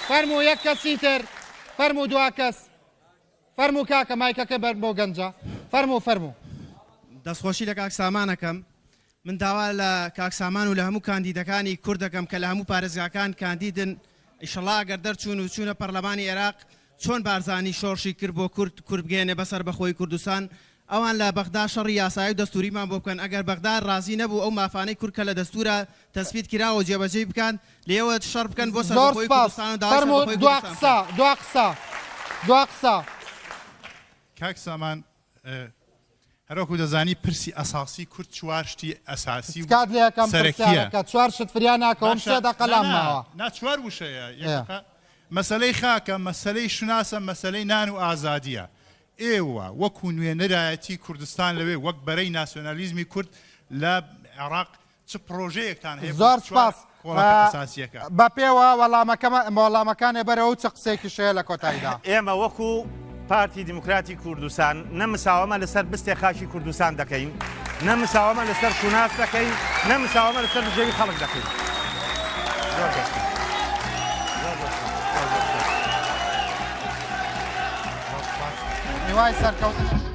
[SPEAKER 1] فەرموو یەک کەسی تر فەرموو دوا کەس فەرموو کاکە مایکەکە بەر بۆ گەنجە فەرموو فەرموو.
[SPEAKER 7] دەستخۆشی لە کاک سامان ئەکەم من داوا لە کاک سامان و لە هەموو کاندیدەکانی کورد دەکەم کە لە هەموو پارێزگاکان کاندیدن ئیشەڵا گەر دەرچوون و چوونە پەرلەمانی ئێراق چۆن بارزانی شۆڕشی کرد بۆ کورد کورد بگەیەنێ بە سەربەخۆیی کوردستان ئەوان لە بەغدا شەڕی یاسایی و دەستوریمان بۆ بکەن ئەگەر بەغدا ڕازی نەبوو ئەو مافانەی کورد کە لە دەستورا تەسبیت کراوە جێبەجێی بکات لێوە شەڕ بکەن بۆ
[SPEAKER 1] زۆر
[SPEAKER 7] سەربەخۆیی
[SPEAKER 1] سپاس
[SPEAKER 7] کوردستان و داوای
[SPEAKER 1] فەرموو
[SPEAKER 7] سەربەخۆیی
[SPEAKER 1] دوا
[SPEAKER 7] کوردستان
[SPEAKER 1] قسە
[SPEAKER 7] بکەن.
[SPEAKER 1] دوا قسە دوا قسە.
[SPEAKER 8] کاک سامان هەروەکو دەزانی پرسی ئەساسی کورد چوار شتی ئەساسی و
[SPEAKER 1] تکات لێ ئەکەم
[SPEAKER 8] سەرەکیە.
[SPEAKER 1] پرسیارەکە چوار شت فریا ناکەوم
[SPEAKER 8] باشە
[SPEAKER 1] سێ دەقە
[SPEAKER 8] نا
[SPEAKER 1] لام
[SPEAKER 8] نا
[SPEAKER 1] ماوە.
[SPEAKER 8] نا چوار وشەیە یەک
[SPEAKER 1] ئێ.
[SPEAKER 8] دەقە مەسەلەی خاکە مەسەلەی شوناسە مەسەلەی نان و ئازادیە ئێوە وەکو نوێنەرایەتی کوردستان لەوێ وەک بەرەی ناسیۆنالیزمی کورد لە عێراق چ پڕۆژەیەکتان هەیە بۆ
[SPEAKER 1] زۆر
[SPEAKER 8] چوار
[SPEAKER 1] سپاس.
[SPEAKER 8] کۆڵەکە ئەساسییەکە؟
[SPEAKER 1] بە پێوە وەڵامەکەمە وەڵامەکانێ بەرەوە و چ قسەیەکیش هەیە لە کۆتاییدا.
[SPEAKER 2] ئێمە وەکو پارتی دیموکراتی کوردستان نە مساوەمە لەسەر بستێ خاکی کوردستان دەکەین، نە مساوەمە لەسەر شوناس دەکەین، نە مساوەمە لەسەر بژێوی خەڵک دەکەین. زۆر دەست. زۆر دەست.
[SPEAKER 1] هیوای سەرکەوتن.